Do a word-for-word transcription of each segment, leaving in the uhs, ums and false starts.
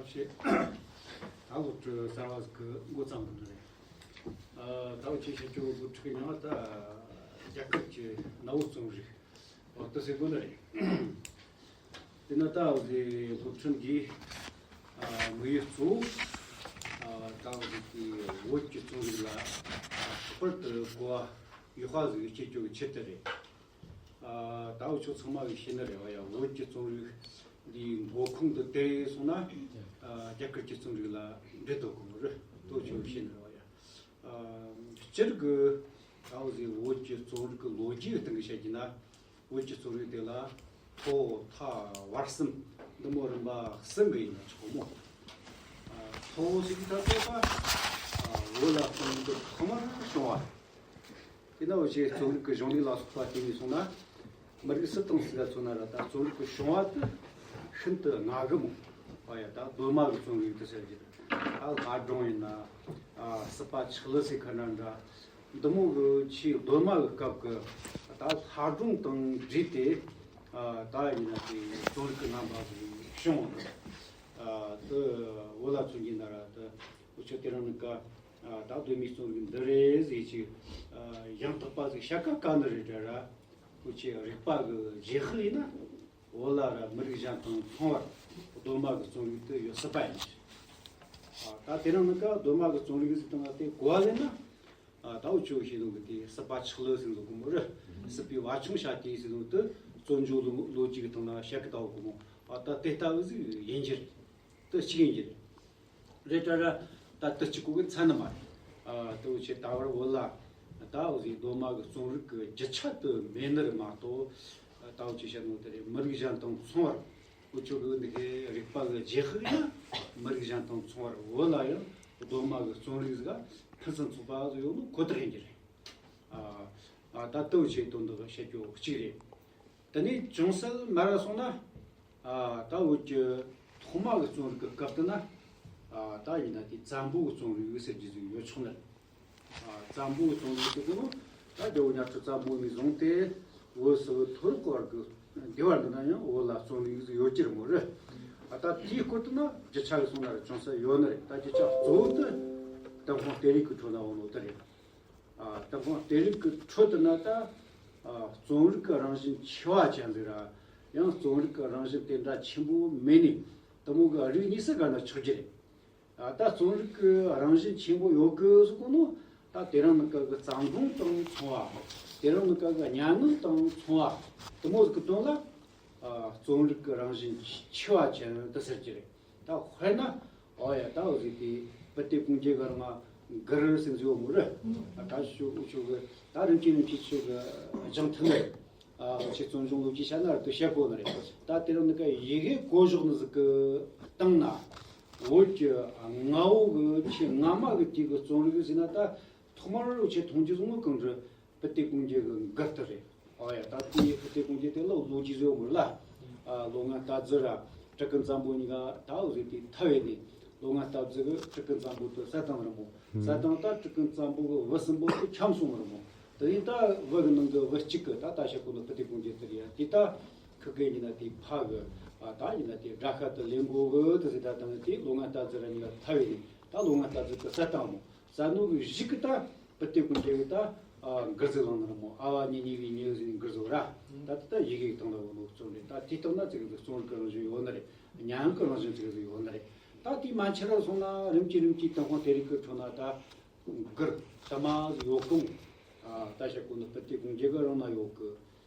ཞེས། ད་སློབ་ཕྲུག་གསར་བ་ཟིག་གི་འགོ་བརྩམས་དགོས་ནི་རེད། ཨ། ད་འུ་ཆོས་བཤད་རྒྱུ་བོ་ཕྲུག་ཉང་ད་རྒྱ་གར་གྱི་གནའ་བོའི་རྩོམ་རིག་འོ་དེ་ཟེར་དགོས་ནི་རེད། དེ་ན་ད་འུ་ཟེ་སློབ་ཁྲིད་འདིའི་ཨ་དམིགས་ཡུལ་གཙོ་བོ་ཨ་ད་འུ་ཟེ་དེ་བོད་ཀྱི་རྩོམ་རིག་ལ་ལྷག་པར་དུ་གོ་བ་ཡག་པ་ཟིག་སྐྱེ་རྒྱུ་གི་ཆེད་དུ་རེད། ཨ། ད་འུ་ཆོ་ཚང་མ་གིས་ཤེས་ནི་རེད་བ་ཡ། བོད་ཀྱི་རྩོམ་རིག་འདིའི་མགོ་ཁུངས་དེ་དེད་སོང་ན། ཨ། རྒྱ་གར་གྱི་རྩོམ་རིག་ལ་འབྲེལ་དོ་གོ་ནོ་རེད། དེ་འུ་ཆོ་གིས་ཤེས་ནི་རེད་བ་ཡ། ཨ། སྤྱིར་གི་ད་འུ་ཟེ་བོད་ཀྱི་རྩོམ་རིག་གི་ལོ་རྒྱུས་སྟེང་གི་བཤད་རྒྱུ་ན། བོད་ཀྱི་རྩོམ་རིག་དེ་ལ་ཐོ་ཐ་བར་གསུམ་འདི་མོ་རིམ་པ་གསུམ་གི་ཡིན་ན་ཆོག་མོ། ཨ། ཐོ་ཟེར་གི་ད་ལྟ་ད་ཨ་བོད་ལ་རྩོམ་རིག་ཐོག་མར་བྱུང་བ། དེ་ན་འུ་ཆོས་རྩོམ་རིག་གི་གཞུང་ལུགས་ལ་སོགས་པ་བལྟས་ནས་སོང་ན། མི་རིགས་སུ་དང་སུ་ལ་མཚོན་ན་ར་ད་རྩོམ་རིག་གི་བྱུང་བ་དེ་ཤིན་ཏུ་སྔ་གི་མོ། ཨ་ཡ། ད་གདོད་མ་གི་རྩོམ་རིག་དེ་ཟེར་གྱི་རེད། ད་ལྷ་སྒྲུང་ཡིན་ན། ཨ། སྲིད་པ་ཆགས་ལུགས་ཟེར་ཁ་འདྲ་འདྲ། འདི་མོ་གི་ཆེས་གདོད་མ་གི་སྐབས་ཀྱི་ད་ལྷ་སྒྲུང་དང་འདྲེས་ཏེ། ཨ། ད་ཡིན་ན་དེ་རྩོམ་རིག་གི་རྣམ་པ་ཟིག་བྱུང་བ་རེད། ཨ། དེ་བོད་ལ་མཚོན་གྱི་ན་ར་དེ་འུ་ཆོ་དེ་རིང་ནི་ཀ་ཨ། ད་གདོད་མའི་རྩོམ་རིག་འདི་རེད་ཟེར་ཅིག་ཨ། ཡང་དག་པ་ཟིག་བཤད་ཀ་དཀའ་ནི་རེད་དྲ་ར། འུ་ཆོས་རིག་པ་གི་རྗེས་ཤུལ་ཡིན་ན། བོད་ལ་ར་མི་རིགས་གཞན་དང་མཚུངས་པར་གདོད་མ་གི་རྩོམ་རིག་དེ་ཡོད་སྲིད་པ་ཡིན། ཨ། ད་དེ་རིང་ནི་ཀ་གདོད་མ་གི་རྩོམ་རིག་ཟིག་དང་དེ་གོ་བ་ལེན་ན། ཨ། ད་འུ་ཆོས་ཤེས་ནོ་གི་དེ་སྲིད་པ་ཆགས་ལུགས་ཟེར་ནོ་གི་མོ་ར། སྲིད་པའི་བ་ཆུང་བྱ་དེ་ཟེར་ནོ་དེ་རྩོམ་བྱུང་ལོ་ལོ་རྒྱུས་གི་སྟེང་ན་བཤད་གི་ད་འོ་གི་མོ། ཨ། ད་དེ་ལྟ་བུ་ཟིག་ཡིན་རྒྱུ་རེད། དེ་གཅིག་ཡིན་རྒྱུ་རེད། རེད་དྲ་ར། ད་དེ་གཅིག་པོ་གི་མཚན་ནི་མ་རེད། ཨ། དེ་འུ་ཆོས་ད་བར་བོད་ལ་ད་འུ་ཟེ་གདོད་མ་གི་རྩོམ་རིག་གི་རྒྱུ་ཆ་དེ་མེད་ནི་རེད་མ་གཏོགས། ད་འུ་ཆོས་བཤད་ནོ་དེ་རེད། མི་རིགས་གཞན་དང་མཚུངས་པར་འུ་ཆོ་གི་འདི་གའི་རིག་པ་གི་རྗེས་ཤུལ་ཡིན་ན། མི་རིགས་གཞན་དང་མཚུངས་པར་བོད་ལ་ཡང་གདོད་མ་གི་རྩོམ་རིག་ཟིག་ཕུན་སུམ་ཚོགས་པ་ཟིག་ཡོད་ནོ་ཁོ་ཐག་ཡིན་རྒྱུ་རེད། ཨ། ཨ། ད་དེ་འུ་ཆོས་དོན་དག་བཤད་རྒྱུ་གཅིག་རེད། དེ་ནས་ཅུང་ཟད་མར་སོང་ན། ཨ། ད་བོད་ཀྱི་ཐོག་མ་གི་རྩོམ་རིག་གི་སྐབས་དེ་ན། ཨ། ད་ཡིན་ན་དེ་བཙན་པོ་གི་རྩོམ་རིག་ཟེར་རྒྱུ་ཟིག་ཡོད་ཆོག་ནི་རེད། ཨ། བཙན་པོ་གི་རྩོམ་རིག་ཟེར་གི་ནོ། ད་རྒྱལ་པོ་ཉག་ཕྲུག་བཙན་པོ་ནས་བཟུང་སྟེ་བོད་སིལ་བུ་མཐོ་རིམ་བར་གི་སྡེ་བ་འདི་ན་ཡང་བོད་ལ་རྩོམ་རིག་ཟིག་ཡོད་ཀྱི་རེད་མོ་རེད། ཨ། ད་དེའི་སྐོར་དེ་ན་རྒྱུ་ཆ་གི་སོང་ན་ར་ཅུང་ཟད་ཡོད་ནི་རེད། ད་རྒྱུ་ཆ་གཙོ་བོ་དེ་ཏུན་ཧོང་གཏེར་ཡིག་གི་ཁྲོད་ན་འོང་ནོ་དེ་རེད། ཨ། ཏུན་ཧོང་གཏེར་ཡིག་གི་ཁྲོད་དུ་ན་ད། ཨ། རྩོམ་རིག་གི་རང་བཞིན་ཆེ་བ་ཅན་ཟིག་ར། ཡང་རྩོམ་རིག་གི་རང་བཞིན་དེ་འདྲ་ཆེན་པོ་མེད་ནི་དེ་མོ་གི་རིགས་གཉིས་སུ་བགར་ན་ཆོག་རྒྱུ་རེད། ཨ། ད་རྩོམ་རིག་གི་རང་བཞིན་ཆེན་པོ་ཡོད་གི་ཟེར་གོ་ནོ། ད་དེ་རིང་ནི་ཀ་གི་རྩ་དགོངས་དང་མཚུངས་པ། དེ་རིང་ནི་ཀ་གི་སྙན་ངག་དང་མཚུངས་པ་དེ་མོ་ཟིག་གི་དོན་ལ། ཨ། རྩོམ་རིག་གི་རང་བཞིན་ཆེ་བ་ཅན་དེ་ཟེར་གྱི་རེད། ད་དཔེར་ན། ཨོ་ཡ། ད་འུ་ཟེ་དེ་བུ་སྟེ་གུང་རྒྱལ་གི་རིང་ང་མགུར་ཟེར་ཟིག་ཡོད་མོ་རེད། ཨ། ད་ཞུ་ཞུ་གི་ད་རིམ་གྱིས་རིམ་གྱིས་ཞུ་གི་སྦྱང་ཐུབ་ནི་རེད། ཨ། འུ་ཆོས་རྩོམ་བྱུང་ལོ་རྒྱུས་བཤད་ན་ར་དེ་བཤད་དགོས་ནི་རེད། ད་དེ་རིང་ནི་ཀ་ཡི་གེ་བཀོད་གཞོགས་ནི་ཟིག་གི་སྟེང་ན། བོད་ཀྱི་སྔ་བོ་གི་ཆེས་སྔ་མ་གི་དུས་གི་རྩོམ་རིག་ཟེར་ན་ད་ཐོག་མར་འུ་ཆོས་མཐོང་རྒྱུ་བཟང་བོ་གང་དུ། བུ་སྟེ་གུང་རྒྱལ་གི་མགུར་དེ་རེད། ཨོ་ཡ། ད་དེའི་བུ་སྟེ་གུང་རྒྱལ་དེ་ལ་ལོ་རྒྱུས་ཟེར་བ་མོ་ལ། ཨ། ལོ་ངན་རྟ་རྫི་ར་སྤྲུལ་སྐུ་བཙན་པོ་གཉིས་ཀ་ད་འུ་ཟེ་དེ་ཐར་བས་ནི། ལོ་ངན་རྟ་རྫི་གི་སྤྲུལ་སྐུ་བཙན་པོ་དེ་བསད་བཏང་ར་མོ། བསད་བཏང་ད་སྤྲུལ་སྐུ་བཙན་པོ་གི་བུ་གསུམ་པོ་དེ་འཁྱམས་སོང་ར་མོ། དེ་ནས་ད་བུ་གི་ནང་གི་བུ་གཅིག་གི་ད་ད་བཤད་གོ་ནོ་བུ་སྟེ་གུང་རྒྱལ་དེ་རེད་ཡ། དེ་ད་ཁི་གེ་ཡིན་ན་དེ་ཕ་གི། ཨ། ད་ཡིན་ན་དེ་དགྲ་ཤ་དེ་ལེན་དགོས་གི་དེ་ཟེར། ད་དང་དེ་ལོ་ངན་རྟ་རྫི་ར་གཉིས་ཀ་ཐར་བས་ནི་ད་ལོ་ངན་རྟ་རྫི་དེ་བསད་བཏང་མོ། བསད་ནོ་གི་གཞུག་གི་ད་བུ་སྟེ་གུང་རྒྱལ་གི་ད། ཨ། མགུར་ཟིག་བླངས་ནི་ར་མོ། ཨ་བ་ཉི་ཉི་བའི་ཉི་འོད་ཟེར་ནི་མགུར་ཟིག་ར། ད་ད་ད་ཡི་གེ་གི་སྟེང་ལ་འོ་ནོ་རྩོམ་རེད། ད་དེའི་སྟེང་ན་ཙི་གེ་ཟིག་རྩོམ་རིག་གི་རང་བཞིན་ཡོད་ནི་རེད། སྙན་ངག་གི་རང་བཞིན་ཙི་གེ་ཟིག་ཡོད་ནི་རེད། ད་དེའི་མན་ཆད་ར་སོང་ན་རིམ་གྱིས་རིམ་གྱིས་ཏུན་ཧོང་གཏེར་ཡིག་གི་ཁྲོད་ན་ད་མགུར་དུ་མ་ཟིག་ཡོད་གོ། ཨ། ད་བཤད་གོ་ནི་བུ་སྟེ་གུང་རྒྱལ་གི་རིང་ན་ཡོད་གི།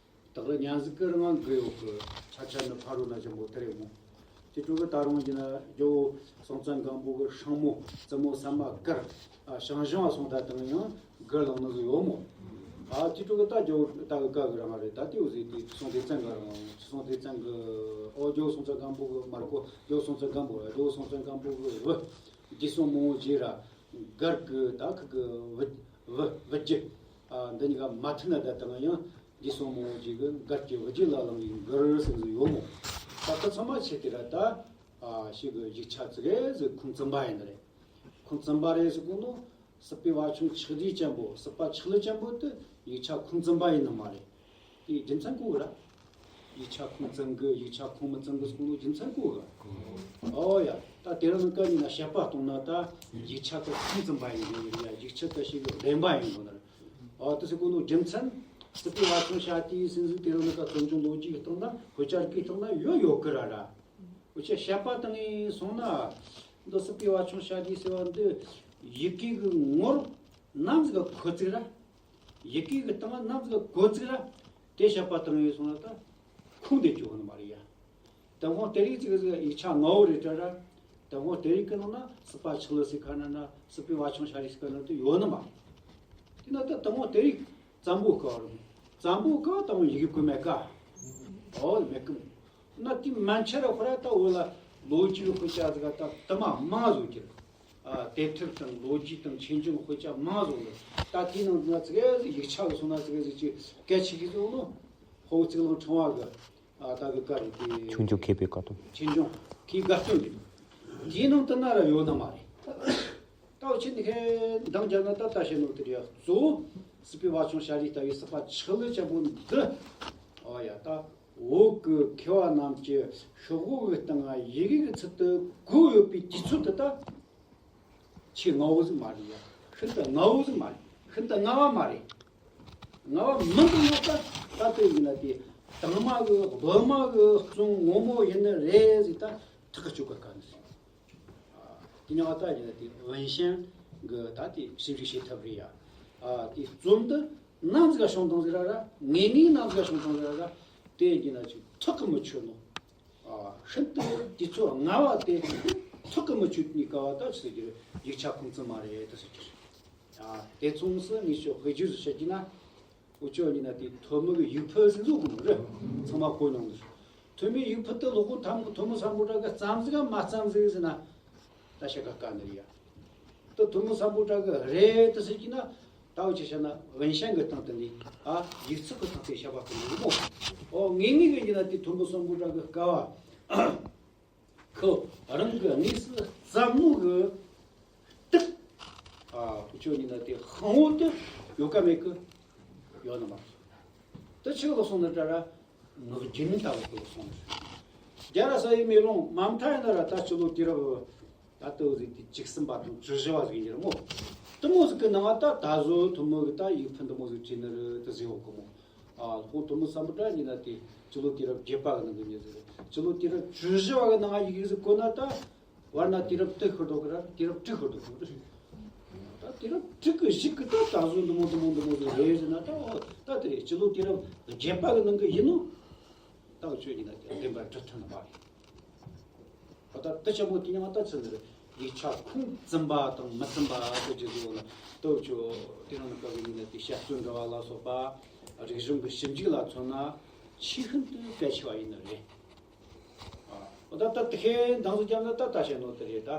སྟག་རི་གཉན་གཟིག་གི་རིང་ང་མགུར་ཡོད་གི། ཆ་ཆ་ནི་ཕ་རོལ་ན་ཅན་པོ་དེ་རེད་མོ། དེ་འཕྲོ་གི་ད་རུང་ཡིན་ན་རྒྱལ་བོ་སྲོང་བཙན་སྒམ་པོ་གི་སྲིང་མོ་བཙུན་མོ་ཟ་མ་མགར། ཨ། ཞང་ཞུང་བ་སོང་ད་དང་ཡང་མགུར་བླངས་ནི་ཟིག་ཡོད་མོ། ཨ། དེ་འཕྲོ་གི་ད་རྒྱལ་བོ་ད་གི་བཀའ་གི་རིང་ང་རེད། ད་དེ་འུ་ཟེ་དེ་སྲོང་ལྡེ་བཙན་གི་རིང་ང་། སྲོང་ལྡེ་བཙན་གི། ཨོ། རྒྱལ་བོ་སྲོང་བཙན་སྒམ་པོ་གི་མར་ཁོ་རྒྱལ་བོ་སྲོང་བཙན་སྒམ་པོ་རེད། རྒྱལ་བོ་སྲོང་བཙན་སྒམ་པོ་གི་བུ་འདས་སོང་མང་བོ་རྗེས་ར་མགར་གི་ད་ཁི་གི་བུ་བུ་བུ་རྒྱུད། ཨ། འདི་གཉིས་ཀ་མ་མཐུན་ན་ད་དང་ཡང་། འདས་སོང་མང་བོ་རྗེས་གི་མགར་གྱི་བུ་རྒྱུད་ལ་བླངས་པའི་མགུར་ཟེར་ཟིག་ཡོད་མོ། ད་ལྟ་ཚང་མ་ཆེ་དེ་ར་ད། ཨ། ཞིག་གི་ཡིག་ཆ་ཙི་གེ་ཟིག་ཁུངས་བཙུན་པ་ཡིན་ནི་རེད། ཁུངས་བཙུན་པ་རེད་ཟེར་གོ་ནོ། སྲིད་པའི་བ་ཆུང་ཆགས་བསྡུས་ཅན་པོ། སྲིད་པ་ཆགས་ལུགས་ཅན་པོ་དེ་ཡིག་ཆ་ཁུངས་བཙུན་པ་ཡིན་ནི་མ་རེད། དེའི་རྒྱུ་མཚན་གོ་གི་ར། ཡིག་ཆ་ཁུངས་བཙུན་གི། ཡིག་ཆ་ཁུངས་མི་བཙུན་གི་གསུང་ལོ་རྒྱུ་མཚན་གོ་གི། ཨོ་ཡ། ད་དེ་རིང་ནི་ཀ་ཡིན་ན་བཤད་པ་གཏོང་ན་ད་ཡིག་ཆ་གི་ཁུངས་བཙུན་པ་ཡིན་དགོས་ནི་རེད་ཡ། ཡིག་ཆ་གི་ཞིག་གི་བདེན་པ་ཡིན་དགོས་ནི་རེད། ཨོ་དེ་ཟེར་གོ་ནོ་རྒྱུ་མཚན། སྲིད་པའི་བ་ཆུང་བྱ་དེའི་སྲིད་འཛིན་དེ་རིང་ནི་ཀ་བཙོན་ཆུང་ལོ་རྒྱུས་ཀྱི་སྟེང་ན། ཧོ་ཅར་གྱི་སྟེང་ན་ཡོད་ཡོད་གི་ར་ར། འུ་ཆོས་བཤད་པ་བཏང་ངེ་སོང་ན། འདི་སྲིད་པའི་བ་ཆུང་བྱ་དེའི་ཟེར་བ་འདི་ཡི་གེ་གི་ངོར་ནམ་ཟིག་ག་གོ་ཚིག་ར། ཡི་གེ་གི་སྟེང་ནམ་ཟིག་ག་གོ་ཚིག་ར། དེ་བཤད་པ་བཏང་ངེ་སོང་ན་ད་ཁུངས་དེ་བཅོ་ནི་མ་རེད་ཡ། དེ་དབང་དེ་རིགས་ཅིག་ཟིག་ཡིག་ཆ་ངོ་བོ་རེད་དྲ་ར། དེ་དབང་དེ་རིགས་ཀྱི་ནང་ན་སྲིད་པ་ཆགས་ལུགས་ཟེར་ག་ན་ན། སྲིད་པའི་བ་ཆུང་བྱ་རིགས་ཟེར་ག་ན་དེ་ཡོད་ནི་མ། དེ་ན་ད་དེ་དབང་དེ་རིགས་བཙན་པོ་སྐབས་རུང་། བཙན་པོ་སྐབས་དང་ཡི་གེ་བཀོད་མེད་ཀ། ཨོ་མེད་ཀི། ན་དེ་མན་ཆད་ར་ཁོ་ར་ད་འོ་ལ་ལོ་རྒྱུས་དཔེ་ཆ་ཟིག་ད་དུ་མ་མང་བཟོ་གི། ཨ་དེབ་ཐེར་དང་ལོ་རྒྱུས་དང་ཆོས་འབྱུང་དཔེ་ཆ་མང་བཟོ་གི། ད་དེའི་ནང་ན་ཙི་གེ་ཟིག་ཡིག་ཆ་གི་སོང་ན་ཙི་གེ་ཟིག་ཅིག་སྐད་ཆ་གི་བཟོ་ནོ། ཧོ་ཙིག་ལང་ཕྲེང་བ་གི། ཨ་ད་གི་ཀ་རེད་དེ། ཆོས་འབྱུང་མཁས་པའི་དགའ་སྟོན། ཆོས་འབྱུང་མཁས་དགའ་སྟོན་གི། དེའི་ནང་དུ་ན་ར་ཡོད་ནི་མ་རེད། ད་འུ་ཆོས་འདི་ཁའི་འདང་རྒྱབ་ན་ད་ལྟ་བཤད་ནོ་དེ་རེད། གཙོ་བོ་སྲིད་པའི་བ་ཆུང་བྱ་རིགས་ལྟ་བུའི་སྲིད་པ་ཆགས་ལུགས་ཅན་པོ་འདི། ཨོ་ཡ། ད་བོད་ཀྱི་མཁས་པ་རྣམས་ཀྱི་ཤོག་བུ་གི་སྟེང་ང་ཡི་གེ་གི་ཚུལ་དུ་བཀོད་ཡོད་པའི་དུས་ཚོད་དུ་ད་ཆེས་སྔ་བོ་ཟིག་མ་རེད་ཡ། ཤིན་ཏུ་སྔ་བོ་ཟིག་མ་རེད། ཤིན་ཏུ་སྔ་བ་མ་རེད། སྔ་བ་མིན་འདུག་ན་ད་ད་དེ་ཡིན་ན་དེ་དང་མ་གི་གདོད་མ་གི་རྩོམ་ངོ་མ་ཡིན་ནི་རེད་ཟིག་ད་ཐག་གི་ཆོད་ག་ག་ནི་ཟིག། དེ་ནས་ཨ་ད་ཡིན་ན་དེ་ཝུན་ཤན་གི་ད་དེ་ཞིབ་འཇུག་བྱེད་ཐབས་རེད་ཡ། ཨ་དེ་རྩོམ་འདི་ནམ་ཟིག་ག་བྱུང་བཏང་ཟིག་ར་ར། ངེས་ངེས་ནམ་ཟིག་ག་བྱུང་བཏང་ཟིག་ར་ར། དེ་ཡིན་ན་ཅིག་ཐག་གི་མི་ཆོད་ནོ། ཨ་ཤིན་ཏུ་དུས་ཚོད་སྔ་བ་དེ་ཐག་གི་མི་ཆོད་ནི་ཀ་བ་ད་ཆི་ཟེར་རྒྱུ་རེད། ཡིག་ཆ་ཁུངས་བཙུན་མ་རེད་ད་ཟེར་རྒྱུ་རེད། ཨ་དེ་མཚུངས་སུ་ངས་ཤོད་དཔེ་བརྗོད་ཟིག་བཤད་རྒྱུ་ན། འུ་ཆོ་ཡིན་ན་དེ་ཐོན་མི་གི་ཡིག་ཕུད་ཟིག་བཟོ་གི་མོ་རེད། ཚང་མ་གོ་མྱོང་ནི་རེད། ཐོན་མིའི་ཡིག་ཕུད་དེ་ལོ་ཁོ་ཐམ་གི་ཐོན་མི་སམ་བྷོ་ཊ་གི་བརྩམས་ཟིག་ག་མ་བརྩམས་ཟིག་ཟེར་ན། ད་བཤད་ག་དཀའ་ནི་རེད་ཡ། ད་ཐོན་མི་སམ་བྷོ་ཊ་གི་རེད་ད་ཟེར་གྱི་ན། ད་འུ་ཆོས་བཤད་ན་ཝུན་ཤན་གི་སྟེང་དུ་ནི། ཨ་ཡིག་ཚགས་གི་སྟེང་དུ་བཤད་པ་གི་མི་འདུག་མོ། ཨོ་ངེས་ངེས་གི་ཡིན་ན་དེ་ཐོན་མི་སམ་བྷོ་ཊ་གི་སྐབས་བ། ཁོ་རང་གི་དངོས་སུ་བརྩམས་ནོ་གི་དེབ། ཨ་འུ་ཆོ་ཡིན་ན་དེ་ཧང་བོ་དེ་ཡོད་ག་མེད་གི། ཡོད་ནི་མ་རེད། དེ་ཆི་ལ་སོང་ནི་དྲ་ར། ངག་རྒྱུན་ལྟ་བུ་དེ་ལ་སོང་ནི་རེད། རྒྱ་ར་ས་ཡི་མེ་ལོང་མ་མཐའ་ཡིན་ན་ར་ད་སྤྱི་ལོ་དུས་རབས། ད་ལྟ་བུ་ཟིག་དེ་བཅུ་གསུམ་པ་དང་བཅུ་བཞི་བ་ཟིག་ཡིན་ར་མོ། དེ་མོ་ཟིག་གི་ནང་ང་ད་ད་གཟོད་ཐུན་མོང་གི་ད་ཡིག་ཕུད་འདི་མོ་ཟིག་བྲིས་ནི་རེད་དེ་ཟེར་ཡོད་གི་མོ། ཨ་ཁོང་ཐུན་མོང་སམ་བྷོ་ཊ་ཡིན་ན་དེ་སྤྱི་ལོ་དུས་རབས་བརྒྱད་པ་གི་ནང་གི་མྱི་ཟིག་རེད། སྤྱི་ལོ་དུས་རབས་བཅུ་བཞི་བ་གི་ནང་ང་ཡི་གེ་ཟིག་བཀོད་ན་ད། བར་ན་དུས་རབས་དུ་ཤོར་འགྲོ་གི་ར། དུས་རབས་དྲུག་ཤོར་འགྲོ་གི་རེད། ད་དུས་རབས་དྲུག་གི་གཞུག་གི་ད་ད་གཟོད་འདི་མོ་འདི་མོ་འདི་མོ་ཟིག་རེད་ཟེར་ན་ད། ཨོ་ད་དེ་རེད། སྤྱི་ལོ་དུས་རབས་བརྒྱད་པ་གི་ནང་གི་ཡིན་ནོ། ད་འུ་ཆོས་ཡིན་ན་དེ་བདེན་པར་འགྲུབ་ཐུབ་ནི་མ་རེད། ཨོ་ད་དེ་ཆེན་པོ་དེ་ཉམས་ད་ཚུལ་འདི་རེད། ཡིག་ཆ་ཁུངས་བཙུན་པ་དང་མི་བཙུན་པ་ཟེར་རྒྱུ་ཟིག་ཡོད་ན། ད་འུ་ཆོ་དེ་རིང་ནི་སྐབས་ཀྱི་ཡིན་ན་དེ་དཔྱད་རྩོམ་འབྲི་བ་ལ་སོགས་པ་རིག་གཞུང་གི་ཞིབ་འཇུག་ལ་མཚོན་ན་ཆེས་ཤིན་ཏུ་གལ་ཆེ་བ་ཡིན་ནི་རེད། ཨ་ད་ད་དེ་ཁའི་འདང་ཟིག་བརྒྱབ་ན་ད་ད་བཤད་ནོ་དེ་རེད་ད།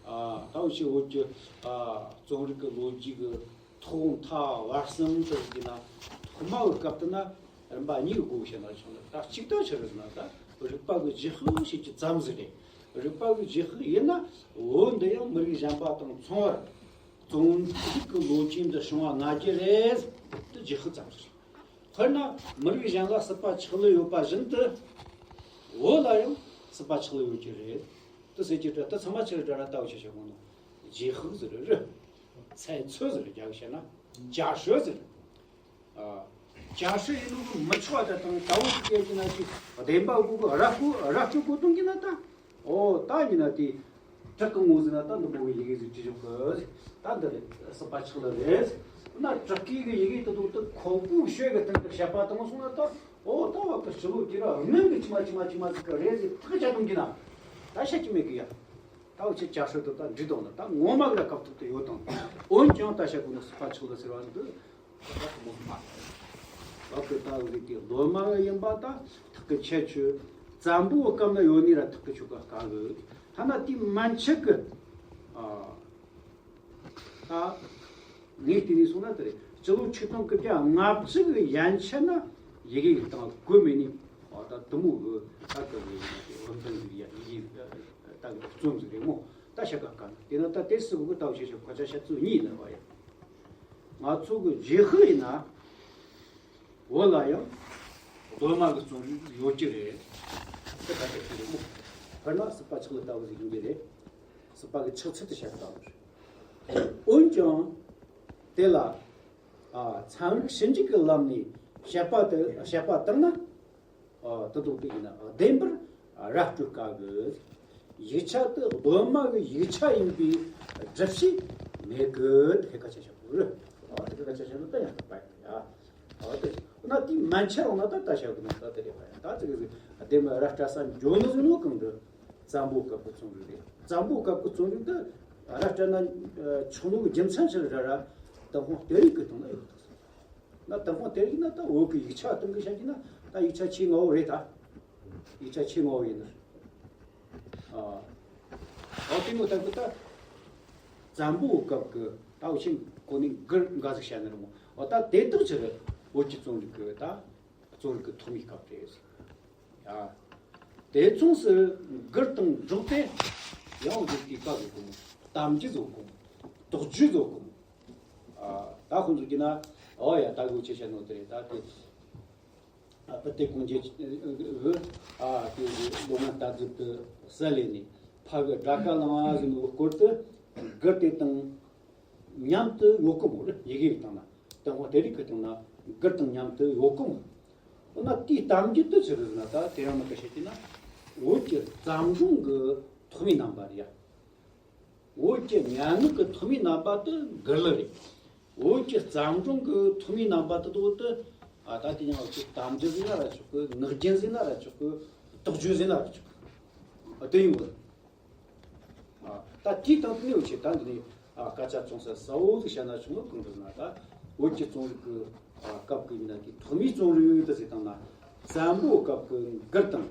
ཨ་ད་འུ་ཆོས་བོད་ཀྱི་ཨ་རྩོམ་རིག་གི་ལོ་རྒྱུས་ཀྱི་ཐོག་མཐའ་བར་གསུམ་དུ་ཟེར་ན། ཐོག་མ་གི་སྐབས་དུ་ན་རིམ་པ་གཉིས་ཀྱི་སྒོ་བཤད་ན་ཆོག་ནི། ད་གཅིག་ད་ཆི་རེད་ཟེར་ན། ད་རིག་པ་གི་རྗེས་ཤུལ་ཞིག་གི་ཙམ་ཟིག་རེད། རིག་པ་གི་རྗེས་ཤུལ་ཡིན་ན་བོད་འདི་ཡང་མི་རིགས་གཞན་པ་དང་མཚུངས་པར་རྩོམ་རིག་གི་ལོ་རྒྱུས་འདི་བྱུང་བ་ང་རྒྱལ་རེད། དེ་རྗེས་ཤུལ་ཙམ་ཟིག་རེད། དཔེར་ན་མི་རིགས་གཞན་ལ་སྲིད་པ་ཆགས་ལུགས་ཡོད་པ་བཞིན་དུ། བོད་ལ་ཡང་སྲིད་པ་ཆགས་ལུགས་ཡོད་ཀྱི་རེད། དེ་ཟེར་གྱི་འདྲ། དེ་ཚང་མ་ཆི་རེད་དྲ་ར། ལྟ་བུ་ཆ་ཆ་གོ་ནོ། རྗེས་ཤུལ་ཟེར་རེད། ཚད་མཚོན་ཟེར་རེད། རྒྱ་གི་བཤད་ན་ཅར་ཤོད་ཟེར་རེད། ཨ་ཅར་ཤོད་ཡིན་ནོ་གི་མི་ཆོག་པ་དང་། ད་བོད་ཀྱི་སྐད་ཀྱི་ན་ཅིག་བདེན་པ་དགོས་གི། ར་སྐུ་ར་སྐུ་གོ་དོན་གྱི་ན་ད། ཨོ་ད་ཡིན་ན་དེ་བྲག་གི་ངོས་ཟིན་ན་ད་འདི་མོ་གི་ཡི་གེ་ཟིག་བྲིས་ཆོག་གི། ད་འདི་རེད། སྲིད་པ་ཆགས་ལུགས་རེད། ན་བྲག་གི་གི་ཡི་གེ་དེ་དུ་དུ་ཁོག་པུ་ཤོད་གི་སྟེང་དུ་བཤད་པ་དང་སོང་ན་ད། ཨོ་ད་བ་གི་སྤྱི་ལོ་དུས་རབས་སྔོན་གི་ཕྱི་མ་ཕྱི་མ་ཕྱི་མ་ཟིག་གི་རེད་ཟེར་ཐག་བཅད་གཏོང་གི་ན། ད་བཤད་ཀྱི་མེད་གི་ཡ། ད་འུ་ཆོས་ཅར་ཤོད་དུ་ད་འབྲི་དང་ན་ད་ངོ་མ་གི་ལ་སྐབས་ཐོག་ཏུ་ཡོད་དང་། འོན་ཀྱང་ད་བཤད་དགོས་ན་སྲིད་པ་ཆགས་ལུགས་ཟེར་བ་འདི། ད་ཐུན་མོང་མ་རེད། བ་གི་ད་འུ་ཟིག་གི་ལོ་མ་གི་ཡིན་པ་ད་ཐག་གི་ཆད་ཆོད། བཙན་པོའི་སྐབས་ན་ཡོད་ནི་ར་ཐག་གི་ཆོད་ག་དཀའ་གི། ཐ་ན་དེ་མན་ཆད་གི། ཨ་ད་ངས་བལྟས་ནས་སོང་ན་དེ་རེད། སྤྱི་ལོ་ཆིག་སྟོང་དགུ་བརྒྱ་ལྔ་བཅུ་གི་ཡན་ཆད་ན་ཡི་གེ་གི་སྟེང་བཀོད་མེད་ནི། ཨ་ད་དུ་མོ་གི་ད་གི་ད་གི་བརྩམས་ཟིག་ཡ། ཡི་གེ་ད་གི་རྩོམ་ཟིག་རེད་མོ། ད་བཤད་ག་དཀའ་ནི། དེ་ན་ད་དེ་སྲིད་གོ་གི་ད་བཤད་བཤད་ཁོ་ཆ་བཤད་ཚུལ་གཉིས་ཡིན་ན་བ་ཡ། ང་ཚོ་གི་རྗེས་ཤུལ་ཡིན་ན། བོད་ལ་ཡང་ གདོད་མ་གི་རྩོམ་རིག་ཡོད་ཀྱི་རེད། དེ་ད་ལྟ་དེ་རེད་མོ། དཔེར་ན་སྲིད་པ་ཆགས་ལུགས་ལྟ་བུ་ཞིག་ཡིན་གྱི་རེད། སྲིད་པ་གི་ཆགས་ཚུལ་དེ་བཤད་ཀྱི་ཡོད་རེད། འོན་ཀྱང་དེ་ལ་ཨ་ཚན་རིག་ཞིབ་འཇུག་གི་ལམ་ནས་དཔྱད་པ་དེ་དཔྱད་པ་བཏང་ན། ཨ་དེ་དག་དེ་ཡིན་ན་བདེན་པར་ར་སྤྲོད་དཀའ་གི། ཡིག་ཆ་དེ་གདོད་མ་གི་ཡིག་ཆ་ཡིན་པའི་སྒྲུབ་བྱེད་མེད་གི། དེ་སྐད་ཆ་བཤད་དགོས་རེད། ཨ་དེ་སྐད་ཆ་བཤད་ན་ད་ཡང་དག་པ་ཡིན་ཡ། ཨ་དེ་ན་དེའི་མན་ཆད་རུང་ན་ད་ད་བཤད་དགོས་ན་ད་དེ་རེད་པ་ཡ། ད་དེ་གི་བདེན་པར་ར་སྤྲོད་ས་འཇོག་ནི་ཟིན་ནོ་གང་གི། བཙན་པོའི་སྐབས་ཀྱི་རྩོམ་རིག་རེད། བཙན་པོའི་སྐབས་ཀྱི་རྩོམ་རིག་དེ་ར་སྤྲོད་ན་ཆོག་ནོ་གི་རྒྱུ་མཚན་ཆི་རེད་ར། ཏུན་ཧོང་གཏེར་ཡིག་གི་སྟེང་ན་ཡོད་ད། ན་ཏུན་ཧོང་གཏེར་ཡིག་ན་ད་བོད་ཀྱི་ཡིག་ཆ་སྟེང་གི་བཤད་ཀྱི་ན་ད་ཡིག་ཆ་ཆེས་ངོ་བོ་རེད་ད། ཡིག་ཆ་ཆེས་ངོ་བོ་ཡིན་ན། ཨ་འོ་དེ་ནོ་ད་གི་ད་བཙན་པོའི་སྐབས་ཀྱི་ད་འུ་ཆེན་གོ་ནི་གུར་འགའ་ཟིག་བཤད་ནི་རེད་མོ། འོ་ད་དེ་དག་ཆི་རེད། བོད་ཀྱི་རྩོམ་རིག་གི་ད་རྩོམ་རིག་གི་ཐོག་མའི་སྐབས་རེད། ཡ། དེ་མཚུངས་སུ་གུར་དང་འགྲོགས་ཏེ་ཡང་འོ་དེ་དེ་ག་ཟིག་གོ་མོ། གཏམ་རྒྱུད་ཟིག་གོ་མོ། དོགས་བརྗོད་ཟིག་གོ་མོ། ཨ་ད་ཁོང་ཚོ་གིས་ན་ཨོ་ཡ་ད་གོ་ཆེ་ཆེ་ནོ་དེ་རེད་ད་དེ། ཨ་བུ་དེ་གུང་རྒྱལ་ཨ་དེ་ལོ་ང་རྟ་རྫི་དུ་ས་ལེ་ནི་ཕ་གི་དགྲ་ཁ་ལང་བ་ཟིན་ནོ་སྐོར་དུ་གུར་དེ་དང་མཉམ་དུ་ཡོད་གི་མོ་རེད། ཡི་གེ་ཡི་སྟེང་ན་ཏུན་ཧོང་གཏེར་ཡིག་གི་སྟེང་ན་གུར་དང་མཉམ་དུ་ཡོད་གི་མོ། འོ་ན་དེའི་གཏམ་རྒྱུད་དུ་ཆི་རེད་ཟེར་ན་ད་དེ་རིང་ནི་ག་བཤད་ཀྱི་ན་བོད་ཀྱི་བཙན་རྫོང་གི་ཐོག་མའི་རྣམ་པ་རེད་ཡ། བོད་ཀྱི་སྙན་ངག་གི་ཐོག་མའི་རྣམ་པ་དེ་གུར་ལི་རེད། བོད་ཀྱི་བཙན་རྫོང་གི་ཐོག་མའི་རྣམ་པ་དེ་དག་དེ་ཨ་ད་དེ་ཡང་ཅིག་གཏམ་རྒྱུད་ཟེར་ན་ར་ཆོག་གི། ངག་རྒྱུན་ཟེར་ན་ར་ཆོག་གི། དོགས་བརྗོད་ཟེར་ན་ར་ཆོག་གི། ཨ་དེ་ཡིན་དགོས། ཨ་ད་དེའི་སྟེང་དུ་ནི་འུ་ཆོས་ད་འདི་ནས་ཨ་སྐད་ཆ་ཅུང་ཟད་གསལ་བོ་ཟིག་བཤད་ན་ཆོག་ནོ་གང་འདྲ་ན་ད་བོད་ཀྱི་རྩོམ་རིག་གི་ཨ་སྐབས་ཀྱི་ཡིན་ན་དེ་ཐོག་མའི་རྩོམ་རིག་དེ་ཟེར་བཏང་ན་བཙན་པོའི་སྐབས་ཀྱི་གུར་དང་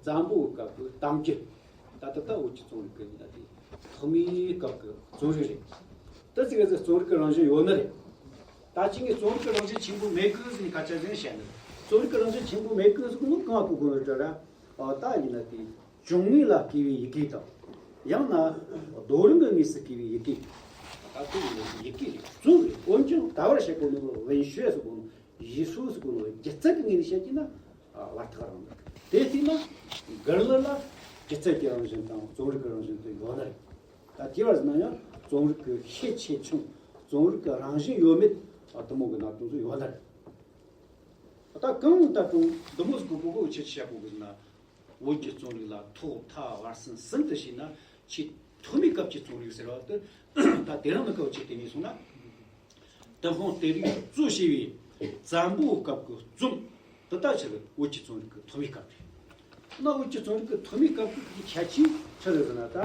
བཙན་པོའི་སྐབས་ཀྱི་གཏམ་རྒྱུད། ད་ལྟ་ད་བོད་ཀྱི་རྩོམ་རིག་གི་ཡིན་ན་དེ་ཐོག་མའི་སྐབས་ཀྱི་རྩོམ་རིག་རེད། ད་ཅི་ག་ཟེར་རྩོམ་རིག་གི་རང་བཞིན་ཡོད་ནི་རེད། ད་ཅི་ངས་རྩོམ་རིག་གི་རང་བཞིན་ཆེན་པོ་མེད་གི་ཟེར་ནས་སྐད་ཆ་ཟེར་བཤད་ནི་རེད། རྩོམ་རིག་གི་རང་བཞིན་ཆེན་པོ་མེད་གི་ཟེར་གོ་ནོ་གང་གོ་དགོས་ནི་རེད་ར། ཨ་ད་ཡིན་ན་དེ་བྱུང་ངེས་ལ་བརྐོས་པའི་ཡི་གེ་དང་། ཡང་ན་རྡོ་རིང་གི་ངོས་སུ་བརྐོས་པའི་ཡི་གེ། ད་དེ་ཡིན་ན་ཡི་གེ་རེད། རྩོམ་རེད། འོན་ཀྱང་ད་བར་བཤད་གོ་ནོ་文学ཟེར་གོ་ནོ། ཡི་སུ་ཟེར་གོ་ནོ་སྒྱུ་རྩལ་གྱི་ངོས་ནས་བཤད་ཀྱི་ན་ཨ་བར་ཐག་རིང་། དེ་བལྟས་ན་གུར་ལི་ལ་སྒྱུ་རྩལ་གྱི་རང་བཞིན་དང་རྩོམ་རིག་གི་རང་བཞིན་དེ་ཡོད་ནི་རེད། ད་དེ་བར་ཟེར་ན་ཡང་རྩོམ་རིག་གི་ཤས་ཆེ་ཆུང་། རྩོམ་རིག་གི་རང་བཞིན་ཡོད་མེད་ཨ་དེ་མོ་གི་གནད་དོན་ཚོ་ཡོད་ནི་རེད། ད་གང་ལྟར་ཀྲུང་འདི་མོ་ཟིག་གི་གོ་གོ་ཆེ་ཆེ་བཤད་གོ་གི་ཟེར་ན། བོད་ཀྱི་རྩོམ་རིག་ལ་ཐོག་མཐའ་བར་གསུམ་གསུམ་དུ་བྱས་ན་ཆེས་ཐོག་མའི་སྐབས་ཀྱི་རྩོམ་རིག་ཟེར་བ་དེ་ད་དེ་རིང་ནི་སྐབས་ཆེ་དེ་ནས་སོང་ན། ཏུན་ཧོང་གཏེར་ཡིག་གཙོ་བྱས་པའི་བཙན་པོའི་སྐབས་ཀྱི་རྩོམ་དེ་ད་ཆི་རེད། བོད་ཀྱི་རྩོམ་རིག་གི་ཐོག་མའི་སྐབས་རེད། ན་བོད་ཀྱི་རྩོམ་རིག་གི་ཐོག་མའི་སྐབས་ཀྱི་ཁྱད་ཆོས་ཆི་རེད་ཟེར་ན། ད་